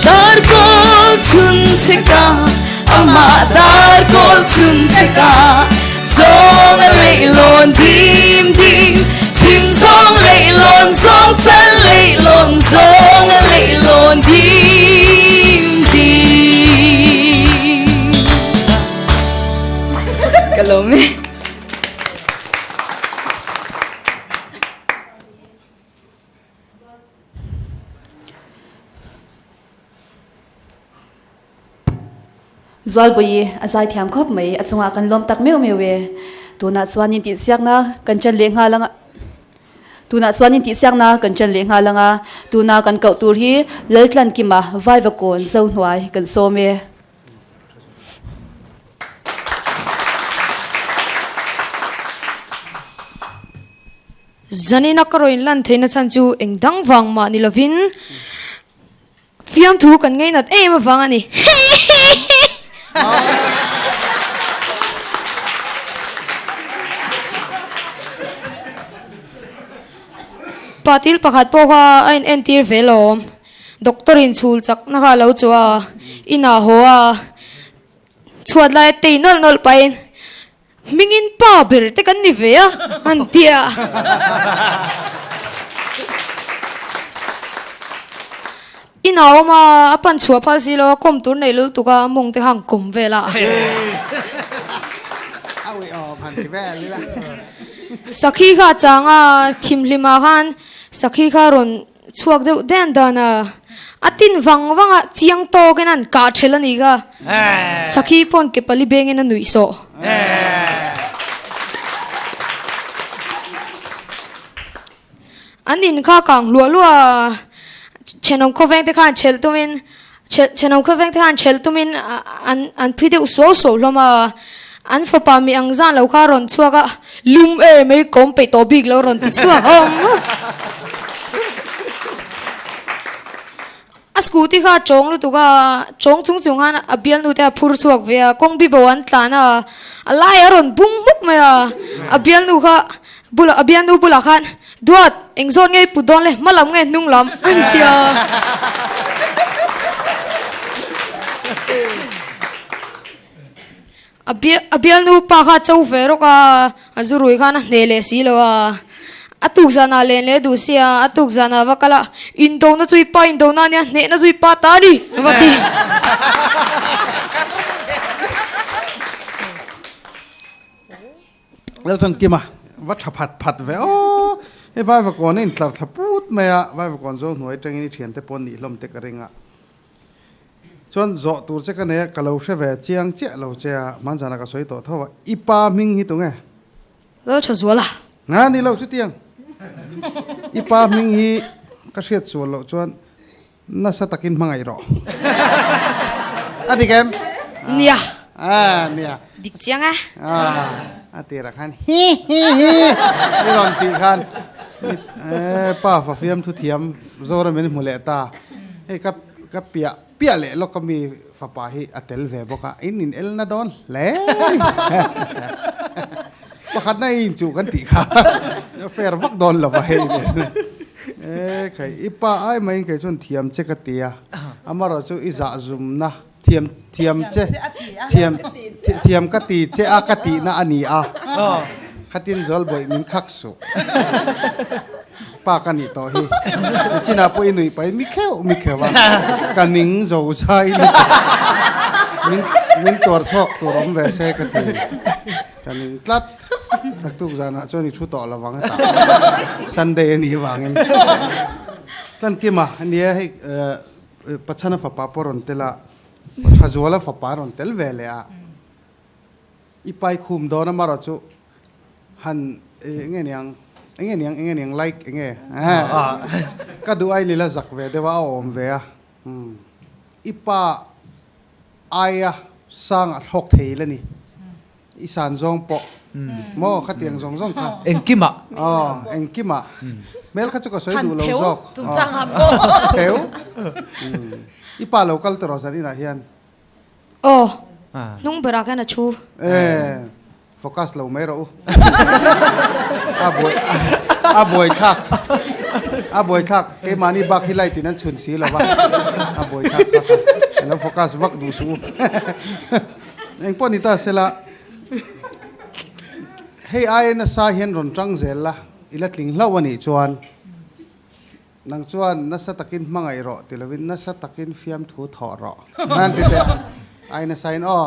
Speaker 11: Dar kawl chhun che ka. Amah dar kawl chhun che ka zawng a leihlawn dim dim, chhim zawng leihlawn zawng chal leihlawn zawng a leihlawn dim dim. Ka lawm e.
Speaker 1: Zualbawi a zaithiam khawp mai, a chungah kan lawm tak meuh meuh e. Tunah chuan in tihsiakna kan ṭan leh nghal anga Tunah chuan in tihsiakna kan ṭan leh nghal anga tuna kan koh tur hi Laltlankima Vaivakawn Zohnuai kan sawm e.
Speaker 5: Zanina ka rawn lan theihna chhan chu eng dang vang mah ni lovin fiamthu kan ngainat em avang a ni. Patil pakhat pawh kha a in entir ve lawm. Doctor in chhul chakna kha a lo chu a, inah haw a, chhuat laia tei nawlh nawlh pahin Hmingin pa ber te kan ni ve a, an ti a. I nau awm a, a pan chhuah phal si lo a, kawm tur nei lul tuk a, mawng te kha an kawm vel a. Sakhi kha a chang a, thimhlimah khan sakhi kha a rawn Chhuak deuh dan dan a, a tin vang vang a, chiang tawkin an kah ṭhel a nih kha. Sakhi pawn ke pali bengin a nuih sawh. An in kha kang hluah hluah a, thenawm khawveng te khan ṭhelh tumin, thenawm khawveng te khan ṭhelh tumin an an phi deuh suau suau hlawm a. An fapa mi ang zan lo kha a rawn chhuak a, lum e mai kawm peih tawh bik lo rawn ti chhuak awm. A scooty kha a tawng lutuk a, tawng chung chung khan a bialnu te a phur chhuak ve a, kawng bibo an tlan a, a lai a rawn bung hmuk mai a, a bialnu kha bulah a bialnu bulah khan Duat, eng zawn nge i put dawn le, hma lam nge hnung lam an ti a. A a bialnu pa kha cho ve rawk a, a zu rui khan a hneh leh si lo a. A tuk zanah len leh duh sia, a tuk zanah va kal a, Indona chu i pa indona a nia, hnehna chu i pa ta a ni, va ti.
Speaker 4: Lalthankima, va tha phat phat ve aw, hei Vaivakawn a intlar thla put mai a, Vaivakawn zo hnuai atangin i thiante pawh an nih hlawm te ka ring a. Chuan zawh tur che ka nei a, ka lo hre ve chiang chiah lo che a, hmanzanah ka sawi tawh tho a, i pa hming hi tunge?
Speaker 5: Lal tha zual a.
Speaker 4: Nga ni lo chutiang. I pa hming hi ka hriat sual loh chuan nasa takin hmangaih rawh. A dik em?
Speaker 5: Nia.
Speaker 4: Ah, nia.
Speaker 5: Dik chiang a.
Speaker 4: Ah, a tirah khan hi hi hi i rawn tih khan. Pa fa fiam thu thiam Zoram in hmu leh ta. Hei ka ka piah piah leh lawk ami fapa hi a tel ve bawk a, in in el na dawn hle. Pakhat na in chu kan tih kha fair vak dawn lo va hei nen. E khai i pa ai mai in kei chuan thiam che ka ti a, amarawh chu i zah zumna thiam thiam che thiam thiam ka ti che a ka tihna a ni a, khatin zawl bawih min khak suh. Pa ka nih tawh hi nichinah pawh i nuih pahin mi kheuh mi kheuh a, ka ning zo zai min min tuar chhuak tur awm ve se ka ti. Ka ning tlat. Naktuk zanah chuan i thu tawh lo vang hetah. Sunday a nih vangin. Tlankima a nia hei Pachhana fapa pawh rawn tel a, Thazuala fapa rawn tel ve leh a. I pai khum dawn amarawh chu han enge niang enge niang enge niang like enge ka duh ain ila zak ve deuh a a awm ve a. I pa aia sang a thlawk thei la ni. I san zawng pawh maw khatiang zawng zawng kha.
Speaker 7: Engkimah.
Speaker 4: Aw engkimah. Hmel kha chu ka sawi duh lo zawk.
Speaker 9: Chungchangah pawh.
Speaker 4: Pheu. I pa lo kal tawh rawh zan inah hian.
Speaker 12: Aw hnung berah khan a thu.
Speaker 4: E focus lo mai rawh u. A buai a buai thlak a buai thlak keimahni bak hi light in an chhun si lo va a buai thlak kha kha lo focus vak duh suh u. Engpawh ni ta sela, hei aia nasa hian rawn tang zel la, i la tling hlauh a nih chuan nang chuan nasa takin hmangaih rawh ti lovin nasa takin fiamthu thawh rawh an ti teh. Aia nasa in aw,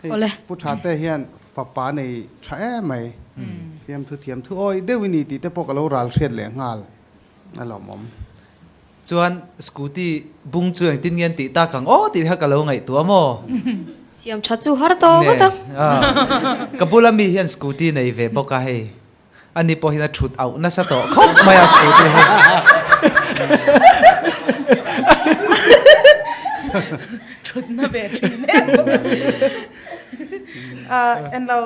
Speaker 4: hei Pu Thate hian fapa nei tha em mai, fiamthu thiamthu awi deuh i ni tih te pawh ka lo ral hriat leh nghal. A lawmawm.
Speaker 7: Chuan scooty bung chu engtin nge an tih tak ang aw tih kha ka lo ngaihtuah maw?
Speaker 12: Siam tha chu har tawh ngawt ang.
Speaker 7: Ka bula mi hian scooty nei ve bawk a hei. Ani pawh hian a thut auh nasa tawh khawp mai a scooty hi.
Speaker 9: Thutna ve thin em bawk a. Englo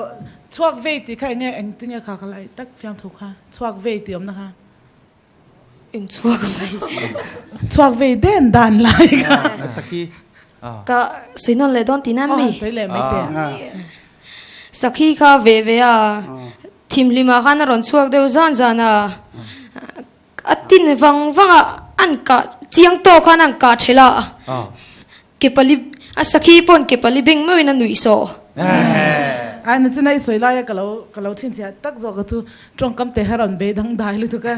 Speaker 9: chhuak vei tih kha enge engtin nge kha ka la tak fiamthu kha chhuak vei tih awmna kha.
Speaker 12: Eng chhuak vei.
Speaker 9: Chhuak vei den dan lai kha.
Speaker 4: Sakhi.
Speaker 12: Ka sawi nawn leh dawn tihna mi?
Speaker 9: Sawi leh mai teh.
Speaker 12: Sakhi kha ve ve a, thimhlimah khan a rawn chhuak deuh zan zan a, a tin vang vang a, an kah chiang tawk khan an kah thelh a. Ke pali, a sakhi pawn ke pali beng meuhin a nuih sawh.
Speaker 9: Ai na china i sawi lai a ka lo ka lo chhinchhiah tak zawk a chu tawngkam te kha rawn bei dang dai lutuk a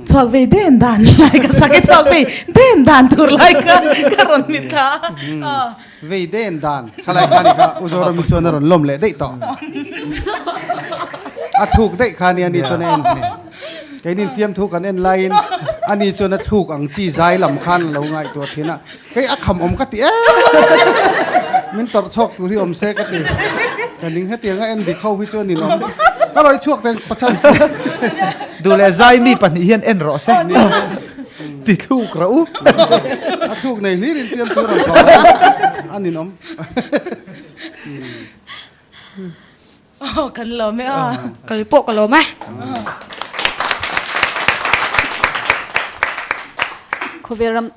Speaker 9: chhuak vei den dan lai ka sakhi chhuak vei den dan tur lai kha ka rawn mit kha a.
Speaker 4: Vei den dan khalai kha ni kha U Zorami chuan a rawn lawm leh daih tawh. A thluk daih kha nia ni chuan a en ni. Keinin fiamthu kan en laiin ani chuan a thluk ang chi zai lam khan a lo ngaihtuah thin a. Kei a kham awm ka ti em min tawrh chhuak tur hi awm se ka ti. Ka ning hetiang a en dik ho hi chuan in awm. Ka rawi chhuak teng pachan.
Speaker 7: Duh leh zai mi pahnih hian en rawh se. Ti thluk rawh u.
Speaker 4: A thluk nei hlir in fiam tur ang tawh a nin awm.
Speaker 9: Aw kan lawm e aw.
Speaker 12: Kal pawh ka lawm e.
Speaker 1: Khawvel ram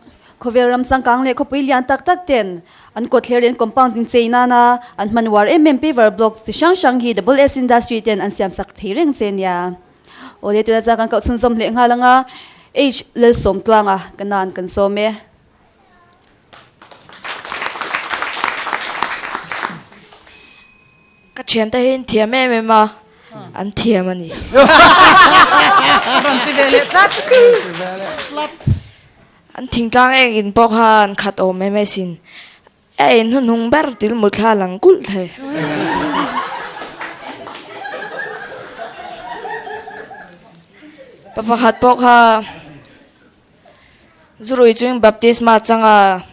Speaker 1: Khawvel ram changkang leh khawpui lian tak tak ten an kawtthler in compound in chei nana an hman uar em em paver block chi hrang hrang hi Double S Industry ten an siam sak thei reng che nia. Awle tuna chuan kan koh chhunzawm leh nghal anga H Lalsawmtluanga ka nan kan sawm e.
Speaker 5: Ka thiante hi an thiam em em a, an thiam a ni.
Speaker 9: Rawn ti ve leh tlat.
Speaker 5: An thingtlang eng in pawh kha an khat awm em asin. A en hnuhnung ber til mu thla lang kulh thei. Pa pakhat pawh kha Zurui chuin baptisma changa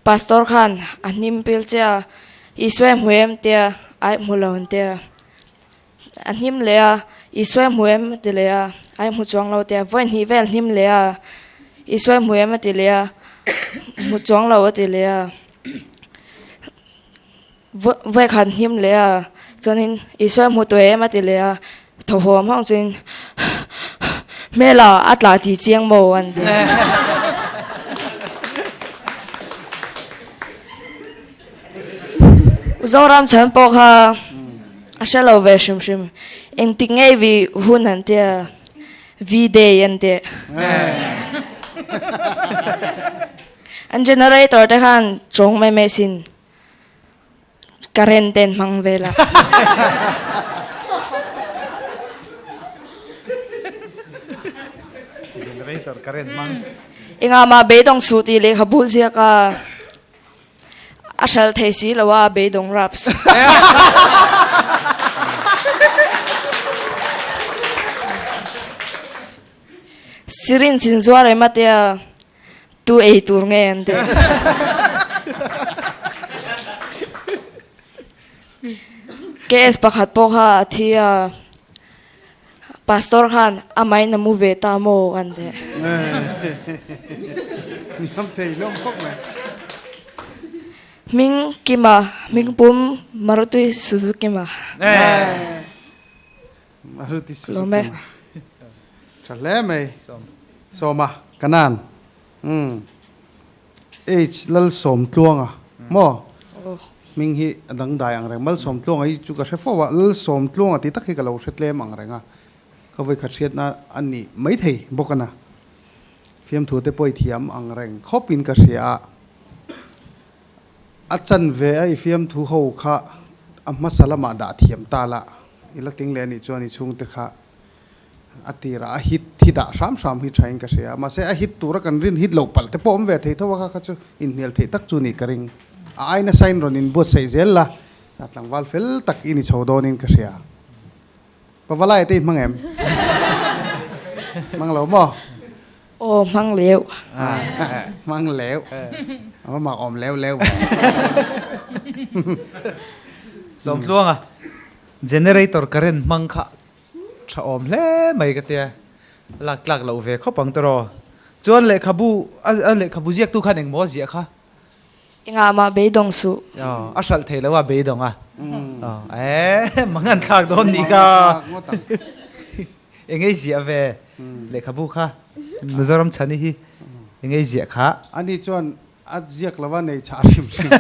Speaker 5: pastor khan a hnim pil che a, Isua hmu em tia ai hmu lo an tia. A hnim leh a, Isua hmu em a ti leh a, ai hmu chuang lo tia. Vawi hnih vel hnim leh a, Isua hmu em a ti leh a, hmu chuang lo a ti leh a. Vawi khat hnim leh a, chuanin Isua hmu tawh em a ti leh a, thaw huam huam chuin Hmela a tla ti chiang maw an ti. Zoram chhan pawh kha a hre lo ve hrim hrim. Engtik ngei vi hun an tia V-day an ti. An generator te khan chawng mai mai sin. Current ten hmang vel a.
Speaker 7: Generator current hmang.
Speaker 5: Engah mah beidawng suh tih lehkhabu ziak a a hralh thei si lo a beidawng raps. Syringe in zuar em a tia Tu ei tur nge an ti? KS pakhat pawh kha a thi a, Pastor khan amahin a mu ve ta maw an ti.
Speaker 4: Niam thei hlawm khawp mai.
Speaker 5: Hming Kima, hming pum Maruti Suzuki ma.
Speaker 4: Maruti Suzuki ma. Tha hle mai. Sawma Kanan. Umm. H Lalsawmtluanga maw? Hming hi a dangdai ang reng. Malsawmtluanga hi chu ka hre fo a, Lalsawmtluanga tih tak hi ka lo hre tlem ang reng a. Ka vawikhat hriatna a ni maithei bawk a na. Fiamthu te pawh i thiam ang reng khawpin ka hria a. A chanve a i fiamthu ho kha a hmasa lamah dah thiam ta la, i la tling leh a nih chuan i chhungte kha a tirah a hit hi dah hram hram hi thain ka hria. Mahse a hit tura kan rin hit loh palh te pawh awm ve thei tho a kha kha chu inhnial theih tak chu ni ka ring. A ai nasa in rawn inbuatsaih zel la, a tlangval fel tak i ni chho dawnin ka hria. Pavalai te i hmang em? Hmang lo maw?
Speaker 5: Aw hmang leuh.
Speaker 4: Hmang leuh. A va mak awm leuh leuh ve.
Speaker 7: Sawmtluanga generator current hmang kha tha awm hle mai ka tia. Lak tlak loh ve khawp ang tawh. Chuan lehkhabu a lehkhabu ziaktu khan engmaw a ziah kha?
Speaker 5: Engah mah beidawng suh.
Speaker 7: A hralh thei lo a beidawng a. Eeh mang an thlak dawn nih kha. Eng ei ziah ve lehkhabu kha Mizoram chhani hi eng ei ziah kha.
Speaker 4: Ani chuan a ziak lova nei chah hrim hrim.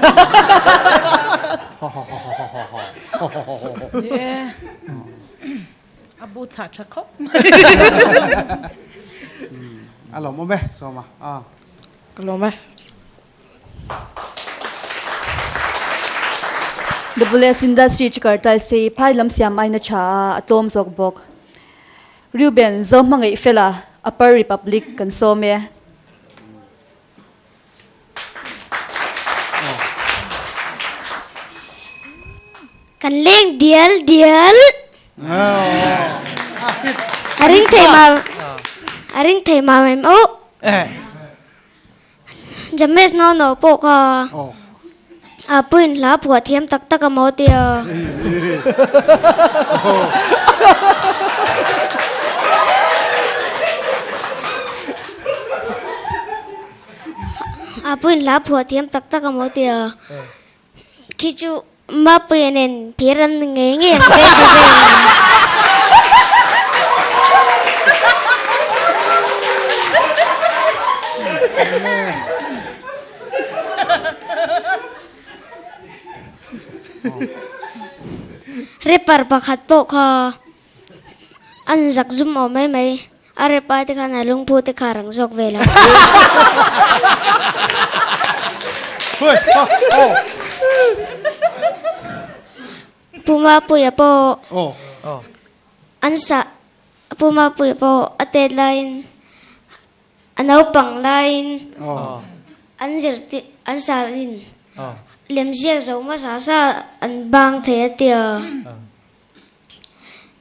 Speaker 9: Ni e, a bu chah tha khawp mai.
Speaker 4: A lawmawm e Sawma.
Speaker 5: Ka lawm e.
Speaker 1: The Bullets Industry chu kartai sei phai lam siam aina tha a, a tlawm zawk bawk. Reuben Zohmangaih Fela, Upper Republic kan sawm e.
Speaker 8: Kan leng dial dial. A ring thei ma a ring thei ma em o. James no no pawh kha a puin hla phuah thiam tak tak a maw tia. A puin hla phuah thiam tak tak a maw tia. Khi chu Mapuia nen phir an ni ngei ngei ang che ti ve ang. Rapper pakhat pawh kha an zak zum awm mai mai. A rep ai te khan a lungphu te kha rang zawk vel a. Pu Mapuia pawh an sa Pu Mapuia pawh a tet laiin a naupang laiin an zirtir an sarin lemziak zo hmasa sa an bang thei a tia.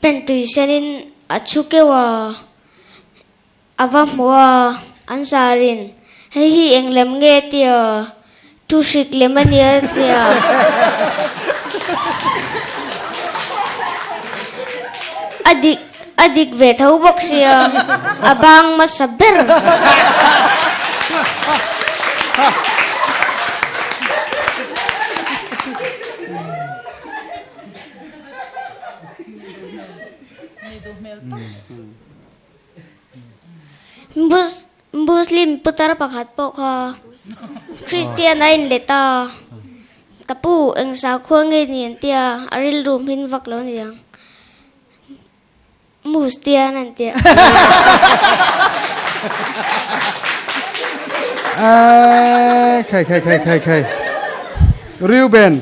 Speaker 8: Pen tui senin a chhu keuh a, a va hmu a, an sarin, Hei hi eng lem nge tia thu hrik lem a nia tia a dik a dik ve tho bawk sia, a bang hmasa ber. Muslim putar pakhat pawh kha Kristian a inlet a, ka pu eng sakhua nge ni an tia, a rilru hmin vak lo niang. Mustian an tia.
Speaker 4: Khai khai khai khai khai Reuben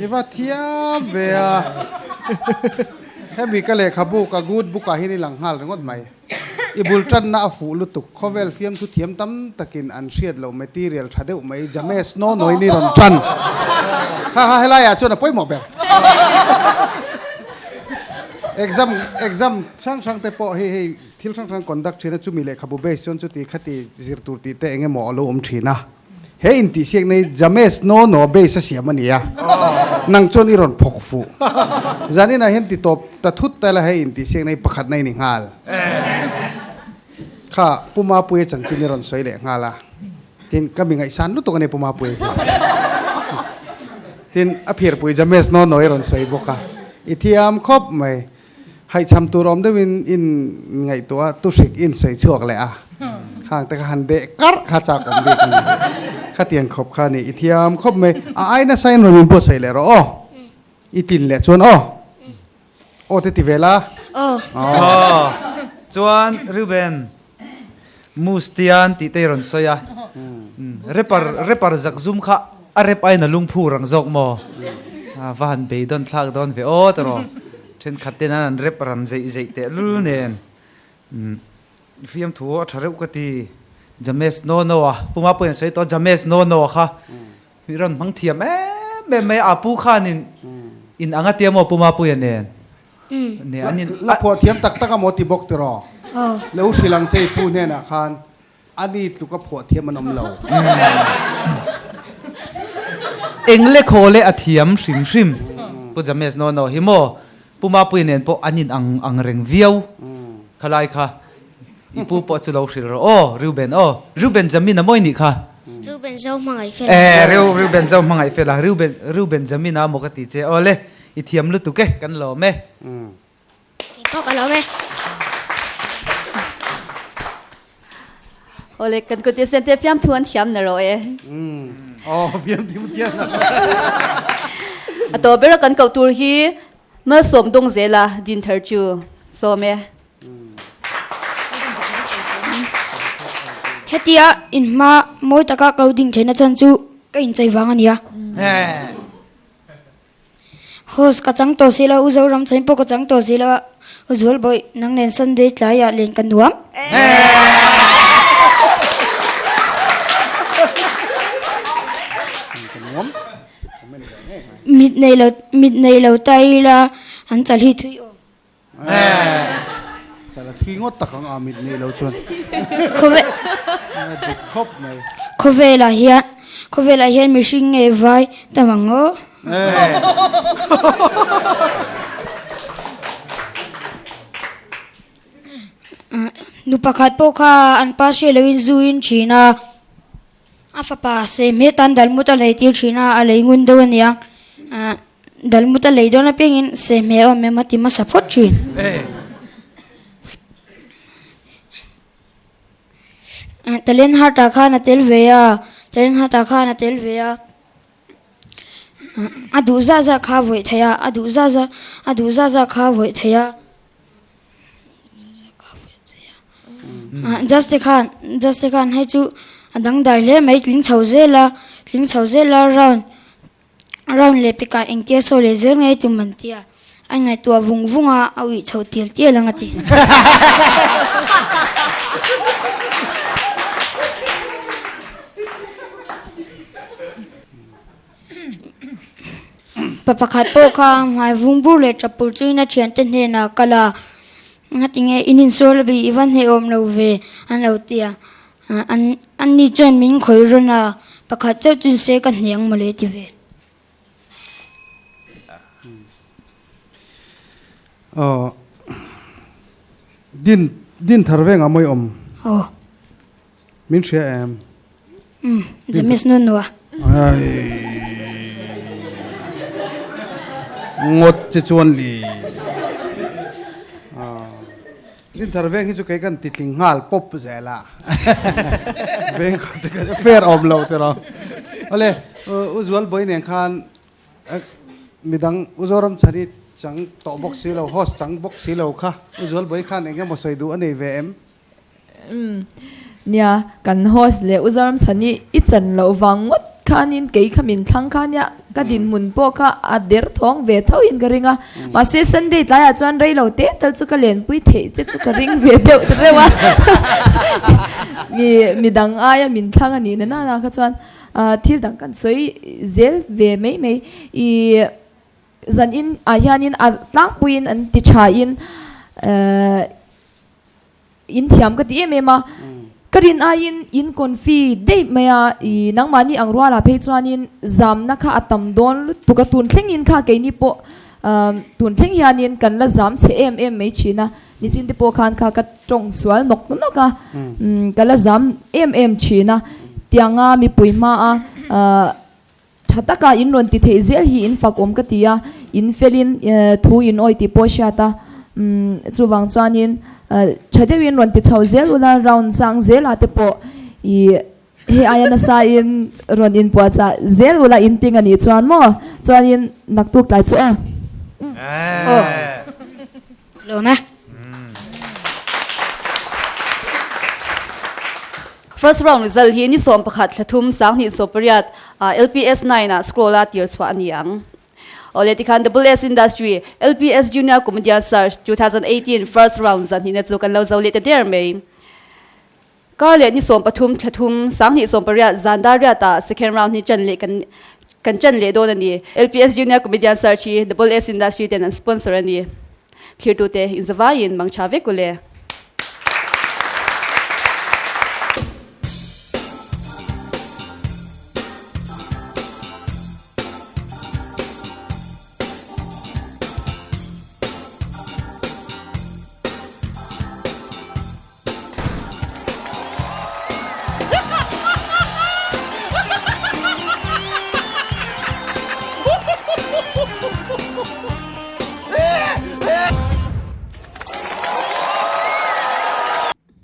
Speaker 4: i va thiam ve a hemi ka lehkhabu ka good book ah hian i lang nghal ringawt mai. I bul tanna a fuh lutuk khawvel fiamthu thiam tam takin an hriat loh material tha deuh mai James Nonoin i rawn tan ha ha helai ah chuan a pawimawh ber. Exam exam hrang hrang te pawh hei hei thil hrang hrang conduct thin a chumi lehkhabu base chuan chuti khati zir tur tih te eng emaw a lo awm thin a. He intihsiakna hi James Nono base a siam a ni a, nang chuan i rawn phawk fuh. Zaninah hian ti tawp ta thut ta la hei intihsiakna hi pakhatna i ni nghal. Kha Pu Mapuia chanchin i rawn sawi leh nghal a, tin ka mi ngaihsan lutuk a ni Pu Mapuia hi. Tin a phirpui James Nono i rawn sawi bawk a, i thiam khawp mai. Haihcham tur awm deuhin in ngaihtuah a, tuhrik in sawi chhuak leh a, khang te kha han deh karh kha chak awm bik a ni. Khatiang khawp kha a ni, i thiam khawp mai. A ai nasa in rawn inbuatsaih leh rawh aw. I tlin leh chuan aw. Aw te ti ve la.
Speaker 8: Aw.
Speaker 7: Aw. Chuan Reuben, Mustian tih te i rawn sawi a, rapper rapper zakzum kha a rap aiin a lungphu rang zawk maw? Va han beidawn thlak dawn ve aw tawh thenkhat ten an rap ran zeih zeih teh lul nen fiamthu a tha reuh ka ti. James no no a puma pawhin a sawi tawh a James no no kha mi rawn hmang thiam em em mai a a pu khanin in ang a tia maw puma puia nen. Ne an in
Speaker 4: La phuah thiam tak tak a maw ti bawk tiraw? Lo hrilh ang che i pu hnenah khan ani tluk a phuah thiam an awm lo.
Speaker 7: Eng le khaw le a thiam hrim hrim. Pu James no no hi maw Pu Mapuia nen pawh an in ang ang reng viau khalai kha i pu pawh chu lo hrilh rawh aw Reuben aw Reuben Jamin a mawi nih kha.
Speaker 8: Reuben zo hmangaih fel.
Speaker 7: Eh Reuben zo hmangaih fel a Reuben Reuben Jamin a maw ka ti che aw le. I thiam lutuk e, kan lawm e.
Speaker 8: Kei pawh ka lawm e.
Speaker 1: Awle, kan kut i sente fiamthu an thiam na rawh e.
Speaker 4: Aw, fiamthu thiam na
Speaker 1: A to ber a kan koh tur hi malsawm dawng zel a din thar chu sawm e.
Speaker 8: Hetia inhma mawi taka ka lo ding theihna chhan chu ka inchei vang a nia. Host ka chang tawh si lo, U Zoram chain pawh ka chang tawh si lo a, U Zualbawih nang nen Sunday tlaiah len ka nuam. Mit nei lo mit nei lo ta ila an chal hi thui awm.
Speaker 4: Chal a thui ngawt tak ang a mit nei lo chuan.
Speaker 8: Khawvel
Speaker 4: dik khawp mai.
Speaker 8: Khawvelah hian khawvelah hian mihring nge vai tam ang aw. Nu pakhat pawh kha an pa hriat loin zu in thin a, a fapa sehmeh tan dalmut a lei tir thin a, a lei ngun deuh a nia. Dalmut a lei dawn apiangin sehmeh a awm em a ti hmasa phawt thin. Talent Heart ah khan a tel ve a, Talent Heart ah khan a tel ve a. A duh zah zah kha a vawih thei a, a duh zah zah a duh zah zah kha a vawih thei a. Just te khan just te khan hei chu a dangdai hle mai tling chho zel a tling chho zel a round round leh pekah engtia sawi leh zel nge tum an tia a ngaihtuah vung vung a a uih chho tial tial ang a ti. Pa pakhat pawh kha hmai vung bur leh tap pur chuin a thiante hnenah a kal a, Ngatinge in insual a bi i va hnehawm lo ve an lo ti a, anni chuan min khawih rawn a, pakhat chauh chun se ka hne ang mawle ti ve.
Speaker 4: Aw din din thar veng a mawi awm.
Speaker 8: Aw.
Speaker 4: Min hria em?
Speaker 8: Umm, James nu nua.
Speaker 4: Ai. Ngawt che chuan li. Dinthar veng hi chu kei kan titling nghal pawp zel a. Veng khat te kha fair awm lo tiraw. Awle U Zualbawi nen khan midang U Zoram Chhani chang tawh bawk si lo, host chang bawk si lo kha U Zualbawi khan eng emaw sawi duh a nei ve em?
Speaker 6: Umm nia, kan host leh U Zoramchhani i chan loh vang ngawt khanin kei kha min thlang kha nia, ka dinhmun pawh kha a der thawng ve tho in ka ring a, mahse Sunday tlaiah chuan rei lo te tal chu ka lenpui theih che chu ka ring ve deuh ta reuh a, mi midang aia min thlang a nih na nana kha chuan thil dang kan sawi zel ve mai mai i zan in ah hianin a tlangpuiin an ti tha in In thiam ka ti em em a, ka rin aiin in confi daih mai a, i nangmahni ang rualah phei chuanin zamna kha a tam dawn lutuk a, tun thlengin kha keini pawh tun thleng hianin kan la zam chhe em em mai thin a, nichin te pawh khan kha ka tawng sual nawk nawk a, ka la zam em em thin a, tianga mipui hmaa Tha taka in rawn ti theih zel hi in fak awm ka ti a, in felin thu in awi tih pawh hriat a, chuvang chuanin tha deuhin rawn ti chho zel ula round sang zelah te pawh i hei aia nasa in rawn inpuahchah zel ula in ting a nih chuan maw chuanin naktuk tlai chu aw.
Speaker 8: Aw. Lawm e.
Speaker 1: First round result hi ni 11 thla thum 20 pariat ah LPS 9 ah scroll a tir chhuah a ni ang. Awle tikhan Double S Industry LPS Junior Comedian Search 2018 first round zanhnihna chu kan lo zo leh ta der mai. Kar leh ni 13 thla thum 20 pariat zan dar riat ah second round hi chan leh kan kan chan leh dawn a ni. LPS Junior Comedian Search hi Double S Industry ten an sponsor a ni. Thirtute inzavaiin mangtha vek u le.